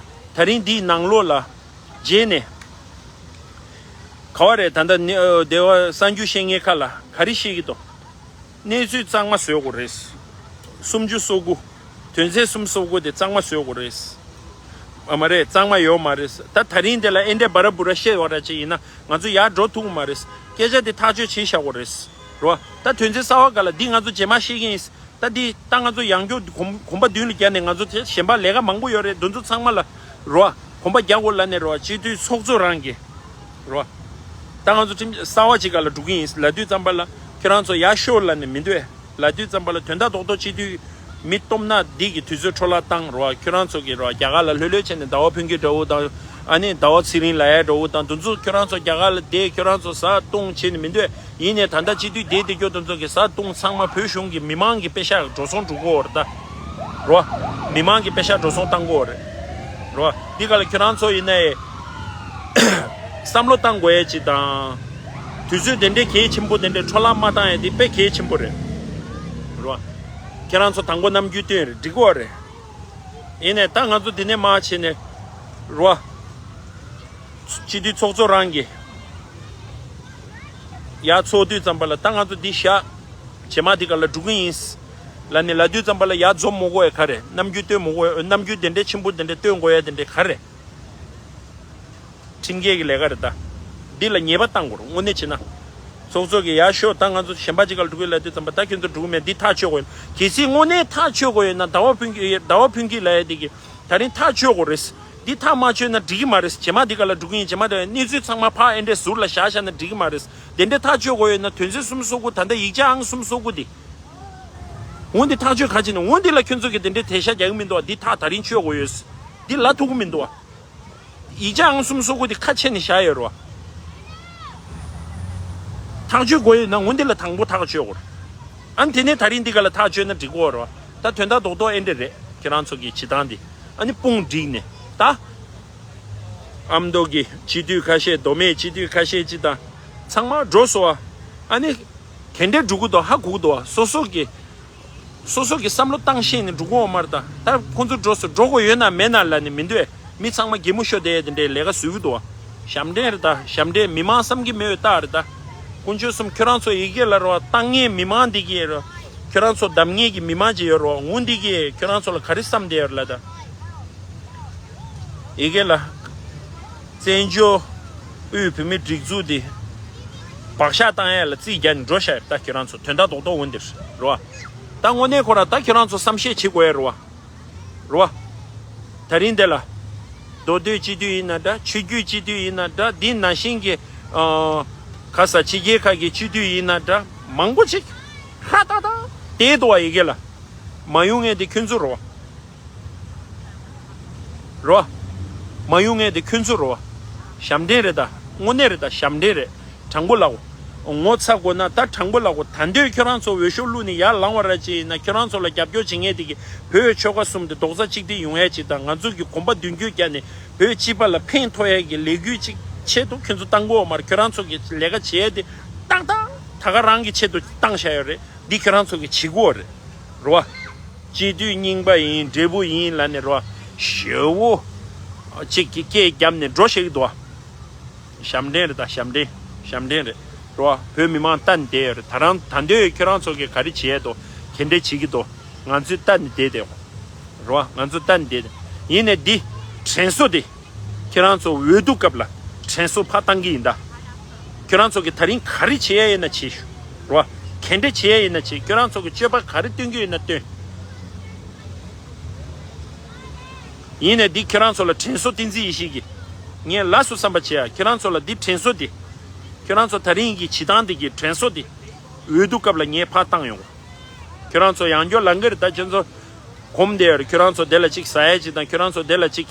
ད་རིང་འདིའི་ནང་ལོགས་ལ་རྗེས་ནས་ག་བ་རེད། ད་ལྟ་ནི་ཨ་སྡེ་བ་གསར་འགྱུར་བཤད་མཁན་ཁག་ལ་ག་རེ་བཤད་ཀྱི་འདུག་གནས་ཚུལ་གཙང་མ་བཟོ་དགོས་རེད། སུམ་ཅུ་སོ་དགུ། དོན་ཚན་སུམ་ཅུ་སོ་དགུ་དེ་གཙང་མ་བཟོ་དགོས་རེད། ཨ་མ་རེད། གཙང་མ་ཡོད་མ་རེད། ད་ད་རིང་དེ་ལ་ཨེ་འདྲས་སྦ་ར་འབུ་ར་བཤད་པ་ར་ཅིག་ཡིན་ན་ང་ཚོ་ཡར་འགྲོ་ཐུབ་ཀྱི་མ་རེད། སྐད་ཆ་དེ་ཐག་གཅོད་བྱེད་བཞག་དགོས་རེད། རོ། ད་དོན་ཚན་གསར་བ་སྒང་ལ་འདི་ང་ཚོ་རྗེས་མ་བཤད་ཀྱི་ཡིན། ད་འདི་ད་ང་ཚོ་ཡང་སྐྱོ་གོམ་གོམ་པ་མདུན་ལ་བརྒྱབ་ནས་ང་ཚོ་དེ་གཞན་པ་ལས་ཀ་མང་པོ་ཡོད་རེད། འདི་ཚོ་ཚང་མ་ལ་རོ། གོམ་པ་རྒྱག་དགོས་ལབ་ནས་རོ། སྤྱི་འཐུས་ཚོགས་གཙོ་རང་གིས་རོ། ད་ང་ཚོ་ཁྲིམས་གསར་བ་ཅིག་སྒང་ལ་འགྲོ་གི་ཡིན་ལབ་དུས་ཙམ་པ་ལ་ཁྱོད་རང་ཚོ་ཡར་ཤོག་ལབ་ནས་མི་འདོད་ལབ་དུས་ཙམ་པ་ལ། དོན་དག་རྡོག་རྡོག་སྤྱི་འཐུས་མི་སྟོབས་ན་འདི་གི་དུས་ཚོད་འཕྲོ་བརླག་བཏང་རོ། ཁྱོད་རང་ཚོ་གི་རོ་རྒྱ་གར་ལ་ལྷོད་ལྷོད་བྱས་ནས་ཟླ་བ་ཕུན་སྐྱིད་འདྲ་བོ་དང་། ཨ་ནི་ཟླ་བ་ཚེ་རིང་ལབ་ཡ་འདྲ་བོ་དང་། འདི་ཚོ་ཁྱོད་རང་ཚོ་རྒྱ་གར་ལ་བསྡད། ཁྱོད་རང་ཚོ་བཟའ་བཏུང་བྱས་ནས་མི་འདོད། ཡིན་ནའི་ད་ལྟ་སྤྱི་འཐུས་བསྡད་བསྡད་རྒྱུ་དེ་ཚོ་གི་བཟའ་བཏུང་ཚང་མ་བོད་གཞུང་གི་མི་མང་གི་པེ་ཤག་འགྲོ་སོང་འགྲོ་གི་ཡོད་རེད་ད། རོ། མི་མང་གི་པེ་ཤག་འགྲོ་སོང་བཏང་གི་ཡོད་རེད། རོ། འདི་ག་ལ་ཁྱོད་རང་ཚོ་ཡིན་ནའི་བསམ་བློ་བཏང་དགོས་ཡ་ཅིག་དང་། དུས་ཚོད་དེ་འདྲའི་གལ་ཆེན་པོ་དེ་འདྲའི་འཕྲོ་བརླག་མ་བཏང་ཡ་འདི་དཔེ་གལ་ཆེན་པོ་རེད། རོ། ཁྱེད་རང་ཚོ་དང་པོ་རྣམ་འགྱུར་སྟོན་རེད། འགྲིག་གི་ཡོད་རེད། ཡིན་ནའི་ད་ང་ཚོ་འདི་ནས་མར་བྱས་ནས་རོ། སྤྱི་འཐུས་ཚོགས་གཙོ་རང་གིས་ཡར་ཚོགས་དུས་ཙམ་པ་ལ་ད་ང་ཚོ་འདི་བཞག་རྗེས་མ་འདི་ག་ལ་འགྲོ་གི་ཡིན་ལབ་ནས་ལབ་དུས་ཙམ་པ་ལ་ཡར་འཛོམས་མི་དགོས་ཡ་ག་རེ། རྣམ་འགྱུར་སྟོན་མི་དགོས་ཡ། རྣམ་འགྱུར་དེ་འདྲའི་ཆེན་པོ་དེ་འདྲ་སྟོན་དགོས་ཡ་དེ་འདྲ་ག་རེ། ཁྲིམས་འགལ་གྱི་ལས་ཀ་རེད་ད། འདི་ལ་ཉེས་པ་བཏང་དགོས་རེད། དངོས་གནས་བྱས་ན། ཚོགས་གཙོ་གིས་ཡར་ཤོག་ད་ང་ཚོ་གཞན་པ་ཅིག་ག་ལ་འགྲོ་གི་ལབ་དུས་ཙམ་པ་ད་ཁྱོད་ཚོ་འགྲོ་གི་མེད། འདི་ཐག་ཆོད་དགོས་ཡིན། གལ་སྲིད་དངོས་གནས་ཐག་ཆོད་དགོས་ཡོད་ན་ཟླ་བ་ཕུན་སྐྱིད་ཟླ་བ་ཕུན་སྐྱིད་ལབ་ཡ་འདི་གི་ད་རིང་ཐག་ཆོད་དགོས་རེད། འདི་ཐག་མ་ཆོད་ན་འགྲིག་གི་མ་རེད། རྗེས་མ་འདི་ག་ལ་འགྲོ་གི་ཡིན། རྗེས་མ་དེ་གནས་ཚུལ་ཚང་མ་ཕར་ཨེ་འདྲས་ཟུར་ལ་བཞག་བཞག་ན་འགྲིག་གི་མ་རེད། དེ་འདྲས་ཐག་ཆོད་དགོས་ཡོད་ན་དོན་ཚན་སུམ་ཅུ་སོ་དགུ་ད་ལྟ་ཡིག་ཆ་ཨང་སུམ་ཅུ་སོ་དགུ་འདི། འོ་འདི་ཐག་ཆོད་ག་ཅི་ནས་འོ་འདི་ལ་ཁྱོད་ཚོ་གིས་དེ་འདྲས་དེ་ཤ་རྒྱག་གི་མི་འདུག་འདི་ཐག་ད་རིང་ཆོད་དགོས་ཡོད། འདི་ལ་ཐུག་གི་མི་འདུག་ཡིག་ཆ་ཨང་སུམ་ཅུ་སོ་དགུ་འདི་ཁ་ཕྱེ་ནས་བཞག་ཡོད་རེད་བ། ཐག་གཅོད་དགོས་ཡོད་ན་འོ་འདི་ལ་དང་པོ་ཐག་གཅོད་དགོས་རེད། ཨ་ནི་དེ་ནས་ད་རིང་འདི་ག་ལ་ཐག་གཅོད་ན་འགྲིག་གི་ཡོད་རེད་བ། ད་དོན་དག་རྡོག་རྡོག་ཨེ་འདྲ་རེད། ཁྱེད་རང་ཚོ་གི་བྱེད་སྟངས་འདི། ཨ་ནི་དཔུང་བསྒྲིགས་ནས་ད། ཨ་མདོ་གི་སྤྱི་འཐུས་ཁ་ཤས། མདོ་སྨད་སྤྱི་འཐུས་ཁ་ཤས་ཅིག་དང་ཚང་མ་འགྲོ་སོང་བ། ཨ་ནི་ག་འདྲས་འགྲོ་གི་འདུག་ཧ་གོ་གི་འདུག་བ། སོ་སོ་གི་སོ་སོ་གི་བསམ་བློ་བཏང་ཤེས་ནས་འགྲོ་གི་ཡོད་མ་རེད་ད། ད་ཁོང་ཚོ་འགྲོ་སོང་། འགྲོ་དགོས་ཡོད་ན་མེད་ན་ལབ་ནས་མི་འདུག་ཨེ། མི་ཚང་མ་གད་མོ་ཤོར་བསྡད་ཡ་དེ་འདྲའི་ལས་ཀ་བཟོ་གི་འདུག་བ། ཞབས་འདྲེན་རེད་ད། ཞབས་འདྲེན། མི་མང་བསམ་གྱི་མེད་པའི་རྟགས་རེད་ད། དཀོན་མཆོག་གསུམ། ཁྱོད་རང་ཚོ་ཡི་གེ་ལ་རོ་བཏང་མཁན་མི་མང་འདི་གི་རོ། ཁྱོད་རང་ཚོ་གདམ་མཁན་གྱི་མི་མང་ཅིག་ཡོད་རོ། འོ་འདི་གི་ཁྱོད་རང་ཚོ་ལ་ག་རེ་བསམ་བསྡད་ཡོད་རེད་ལབ་ད། ཡི་གེ་ལ། བཙན་བྱོལ་དབུས་བོད་མིའི་སྒྲིག་འཛུགས་འདི་བག་ཆགས་བཏང་ཡ་ལ་རྩིས་རྒྱག་ནས་འགྲོ་ཤག་ད་ཁྱོད་རང་ཚོ་དོན་དག་རྡོག་རྡོག་འོ་འདིར་རོ། ད་དངོས་གནས་ཁོ་ར་ད་ཁྱོད་རང་ཚོ་བསམ་ཤེས་བྱེད་དགོས་ཡ་རོ། རོ། ད་རིང་འདི་ལ། མདོ་སྟོད་སྤྱི་འཐུས་ཡིན་ན་འདྲ། ཆོས་བརྒྱུད་སྤྱི་འཐུས་ཡིན་ན་འདྲ། འདི་ནང་བཞིན་གྱི་ཨ། ག་ས་ཕྱི་རྒྱལ་ཁག་གི་སྤྱི་འཐུས་ཡིན་ན་འདྲ། མང་པོ་ཅིག་ཧྲ་ཏག་ཏག་བསྡད་འདུག་བ། ཡི་གེ་ལ། མ་ཡོང་མཁན་དེ་ཁྱོད་ཚོ་རོ། རོ། མ་ཡོང་མཁན་དེ་ཁྱོད་ཚོ་རོ། ཞབས་འདྲེན་རེད་ད། དངོས་གནས་རེད་ད། ཞབས་འདྲེན་རེད། དྲང་པོ་ལབ་གོ། ངོ་ཚ་དགོས་ན་ད་དྲང་པོ་ལབ་གོ། ད་འདོད་ཁྱོད་རང་ཚོ་འོས་ཤོག་བླུགས་ནས་ཡར་ལངས་པ་ར་ཅིག་ཡིན་ན། ཁྱོད་རང་ཚོ་ལ་རྒྱབ་སྐྱོར་བྱེད་མཁན་དེ་གི་བོད་ཆོལ་ཁ་གསུམ་དེ་རྡོག་རྩ་གཅིག་སྒྲིལ་ཡོང་ཡ་ཅིག་དང་། ང་ཚོ་གི་གོམ་པ་མདུན་སྐྱོད་བརྒྱབ་ནས་བོད་སྤྱི་པ་ལ་ཕན་ཐོགས་ཡ་གི་ལས་འགུལ་ཅིག་ཆེད་དུ་ཁྱོད་ཚོ་བཏང་གོ་མ་རེད། ཁྱོད་རང་ཚོ་གི་ལས་ཀ་བྱེད་ཡ་དེ་ཏག་ཏག་ད་ག་རང་གི་ཆེད་དུ་བཏང་བཞག་ཡོད་རེད། འདི་ཁྱོད་རང་ཚོ་གི་བྱེད་སྒོ་རེད། རོ། སྤྱི་འཐུས་རྙིང་པ་ཡིན། འབྲས་བུ་ཡིན་ལབ་ནས་རོ། ཞེ་བོ་ཅིག་གི་སྐད་བརྒྱབ་ནས་འགྲོ་ཤེས་ཀྱི་འདུག་བ། ཞབས་འདྲེན་རེད་ད། ཞབས་འདྲེན། ཞབས་འདྲེན་རེད། རོ། བོད་མི་མང་ལྟ་ནས་བསྡད་ཡོད་རེད། ད་རང་ད་འདོད་ཁྱོད་རང་ཚོ་གི་ག་རེ་བྱེད་ཡས་འདུག་ག་འདྲས་བྱེད་ཀྱི་འདུག་ང་ཚོས་ལྟ་ནས་བསྡད་དེ། རོ། ང་ཚོ་ལྟ་ནས་བསྡད་དེ། ཡིན་ནས་འདི་དྲན་གསོ་དེ། ཁྱེད་རང་ཚོ་འོས་བསྡུ་སྐབས་ལ་དྲན་གསོ་ཕར་བཏང་གི་ཡིན་ད། ཁྱེད་རང་ཚོ་གི་ད་རིང་ག་རེ་བྱེད་ཡ་ཡིན་ན་བྱེད་ཤོག་རོ། ག་འདྲ་བྱེད་ཡ་ཡིན་ན་བྱེད། ཁྱེད་རང་ཚོ་གི་སྤྱོད་པ་ག་རེ་སྟོན་གི་ཡོད་ན་སྟོན། ཡིན་ནས་འདི་ཁྱེད་རང་ཚོ་ལ་དྲན་གསོ་བསྟན་འཛིན་ཡེ་ཤེས་ཀྱིས། ངས་ལགས་སོ་བསམ་པ་བྱེད་ཡ། ཁྱེད་རང་ཚོ་ལ་འདི་དྲན་གསོ་འདི། ཁྱེད་རང་ཚོ་ད་རིང་གི་བྱེད་སྟངས་འདི་གི་དྲན་གསོ་འདི། འོས་བསྡུ་སྐབས་ལ་ངས་ཕར་བཏང་ཡོང་། ཁྱེད་རང་ཚོ་ཡང་བསྐྱར་ལབ་གི་རེད་ད། ཁྱེད་ཚོ་གོམས་བསྡད་ཡོད་རེད། ཁྱེད་རང་ཚོ་དེ་ལ་ཅིག་ཟ་ཡ་ཅིག་དང་། ཁྱེད་རང་ཚོ་དེ་ལ་ཅིག་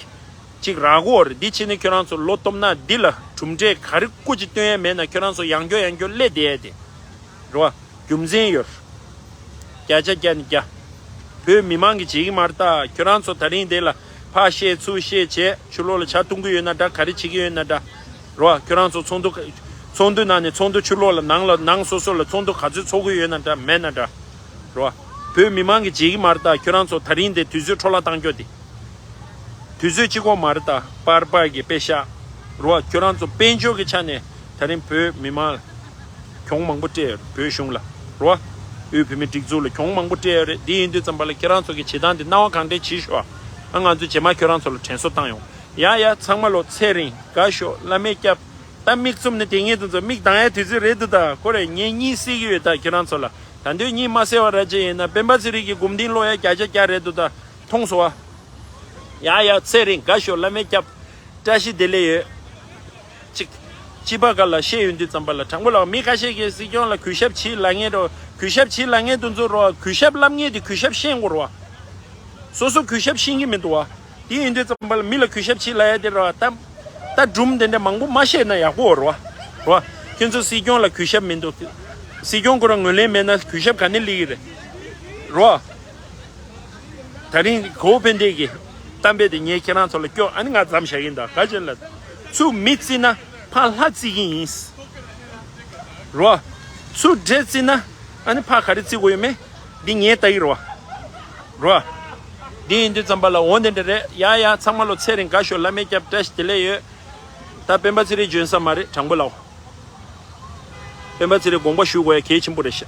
ཅིག་རག་གོ་རེད། འདི་ཕྱིན་ནས་ཁྱོད་རང་ཚོ་བློ་སྟོབས་ན་འདི་ལ་གྲུབ་འབྲས་ག་རེ་སྐུ་ཅིག་སྟོན་ཡ་མེད་ན། ཁྱོད་རང་ཚོ་ཡང་བསྐྱར་ཡང་བསྐྱར་སླེབས་བསྡད་ཡ་དེ་རེད་བ། རྒྱུ་མཚན་ཡོད། བརྒྱ་ཆ་བརྒྱ་ནས་བརྒྱ། བོད་མི་མང་གིས་བྱེད་ཀྱི་མ་རེད་ད། ཁྱོད་རང་ཚོ་ད་རིང་འདི་ལ་ཕར་བཤད་ཚུར་བཤད་བྱས། ཕྱི་ལོགས་ལ་ཇ་འཐུང་གི་ཡོད་ན་འདྲ། ག་རེ་བྱེད་ཀྱི་ཡོད་ན་འདྲ། རེད་བ། ཁྱོད་རང་ཚོ་ཚོགས་འདུ་ཚོགས་འདུ་ནང་ནས་ཚོགས་འདུ་ཕྱི་ལོགས་ལ་ནང་ལ་ནང་སོ་སོ་ལ་ཚོགས་འདུ་ག་ཚོད་ཚོགས་ཀྱི་ཡོད་ན་འདྲ། མེད་ན་འདྲ། རེད་བ། བོད་མི་མང་གིས་བྱེད་ཀྱི་མ་རེད་ད། ཁྱོད་རང་ཚོ་ད་རིང་འདི་དུས་ཚོད་འཕྲོ་བརླག་བཏང་རྒྱུ་དེ། དུས་ཚོད་གཅིག་པོ་མ་རེད་ད། པར་པར་གྱི་དཔེ་ཤག་རེད་བ། ཁྱོད་རང་ཚོ་དཔལ་འབྱོར་གྱི་ཆ་ནས་ད་རིང་བོད་མི་མང་ལ་གྱོང་མང་པོ་སྤྲད་ཡོད་རེད། བོད་གཞུང་ལ་རེད་བ། དབུས་བོད་མིའི་སྒྲིག་འཛུགས་ལ་གྱོང་མང་པོ་སྤྲད་ཡོད་རེད། འདི་ཡིན་དུས་ཙམ་པ་ལ་ཁྱེད་རང་ཚོ་གི་བྱེད་སྟངས་འདི་སྣང་བ་གང་དྲན་བྱེད་ཤོག་ཨ། ང་ཚོས་རྗེས་མ་ཁྱོད་རང་ཚོ་ལ་དྲན་གསོ་བཏང་ཡོང་། ཡ་ཡ། ཚང་མ་ལོ་ཚེ་རིང་དགའ་ཤོག་བླ་མས་སྐྱབས། ད་མིག་བཙུམ་ནས་དེ་ངེད་དུ་ཚོ་མིག་གདངས་ཡ་དུས་ཚོད་རེད་འདུག་ད་ཁོ་རེ་ངས་གཉིད་སད་ཀྱི་ཡོད་ད། ཁྱེད་རང་ཚོ་ལ་ད་འདོད་གཉིད་མ་སད་པ་ར་ཅིག་ཡིན་ན། སྤེན་པ་ཚེ་རིང་གི་སྒོམ་ཐིང་ཀློག་ཡ་བརྒྱ་ཆ་བརྒྱ་རེད་འདུག་ད་མཐོང་སོང་བ། ཡ་ཡ། ཚེ་རིང་དགའ་ཤོག་བླ་མས་སྐྱབས། བཀྲ་ཤིས་བདེ་ལེགས་ཡོད། ཅིག་སྤྱི་པ་ག་ལ་བཤད་ཡོང་དུས་ཙམ་པ་ལ་དྲང་པོ་ལ། མི་ཁ་ཤས་ཀྱིས་སྲིད་སྐྱོང་ལ་གུས་ཞབས་བྱེད་ལབ་མཁན་རོ། གུས་ཞབས་བྱེད་ལབ་མཁན་དེ་ཚོ་རོ། གུས་ཞབས་ལབ་མཁན་དེ་གུས་ཞབས་ཤེས་དགོས་རོ། སོ་སོ་གུས་ཞབས་ཤེས་ཀྱི་མི་འདུག་བ། དེ་ཡིན་དུས་ཙམ་པ་ལ་མི་ལ་གུས་ཞབས་བྱེད་ལབ་ཡ་དེ་རོ། ད་ད་སྒྲུང་དེ་འདྲ་མང་པོ་མ་བཤད་ན་ཡག་པོ་རོ། རོ། ཁྱོད་ཚོ་སྲིད་སྐྱོང་ལ་གུས་ཞབས་མི་འདུག་སྲིད་སྐྱོང་ཁོ་རང་ངོས་ལེན་མེད་ན་གུས་ཞབས་ག་ནས་སླེབས་ཀྱི་རེད། རོ། ད་རིང་གོ་བོ་ཕན་བདེ་གི་གཏམ་དཔེ་དེ་ངས་ཁྱེད་རང་ཚོ་ལ་སྐྱོ། ཨ་ནི་ང་ཙམ་བཞག་གིན་ད་ག་ཅན་ལ། ཚུར་མི་བརྩི་ན་ཕར་ལྷ་བརྩི་གི་ཡིན། རོ། ཚུར་འདྲེ་བརྩི་ན་ཨ་ནི་ཕར་ག་རེ་བརྩི་དགོས་ཡོད་མེད་འདི་ངས་ལྟ་གི་རོ། རོ། འདི་ཡིན་དུས་ཙམ་པ་ལ་འོ་འདི་འདྲ་རེད། ཡ་ཡ། ཚང་མ་ལོ་ཚེ་རིང་དགའ་ཤོག་བླ་མས་སྐྱབས། བཀྲ་ཤིས་བདེ་ལེགས་ཡོད། ད་སྤེན་པ་ཚེ་རིང་འཇོན་ས་མ་རེད། དྲང་པོ་ལབ། སྤེན་པ་ཚེ་རིང་དགོངས་པ་ཞུ་དགོས་ཡ་གལ་ཆེན་པོ་རེད་ཤག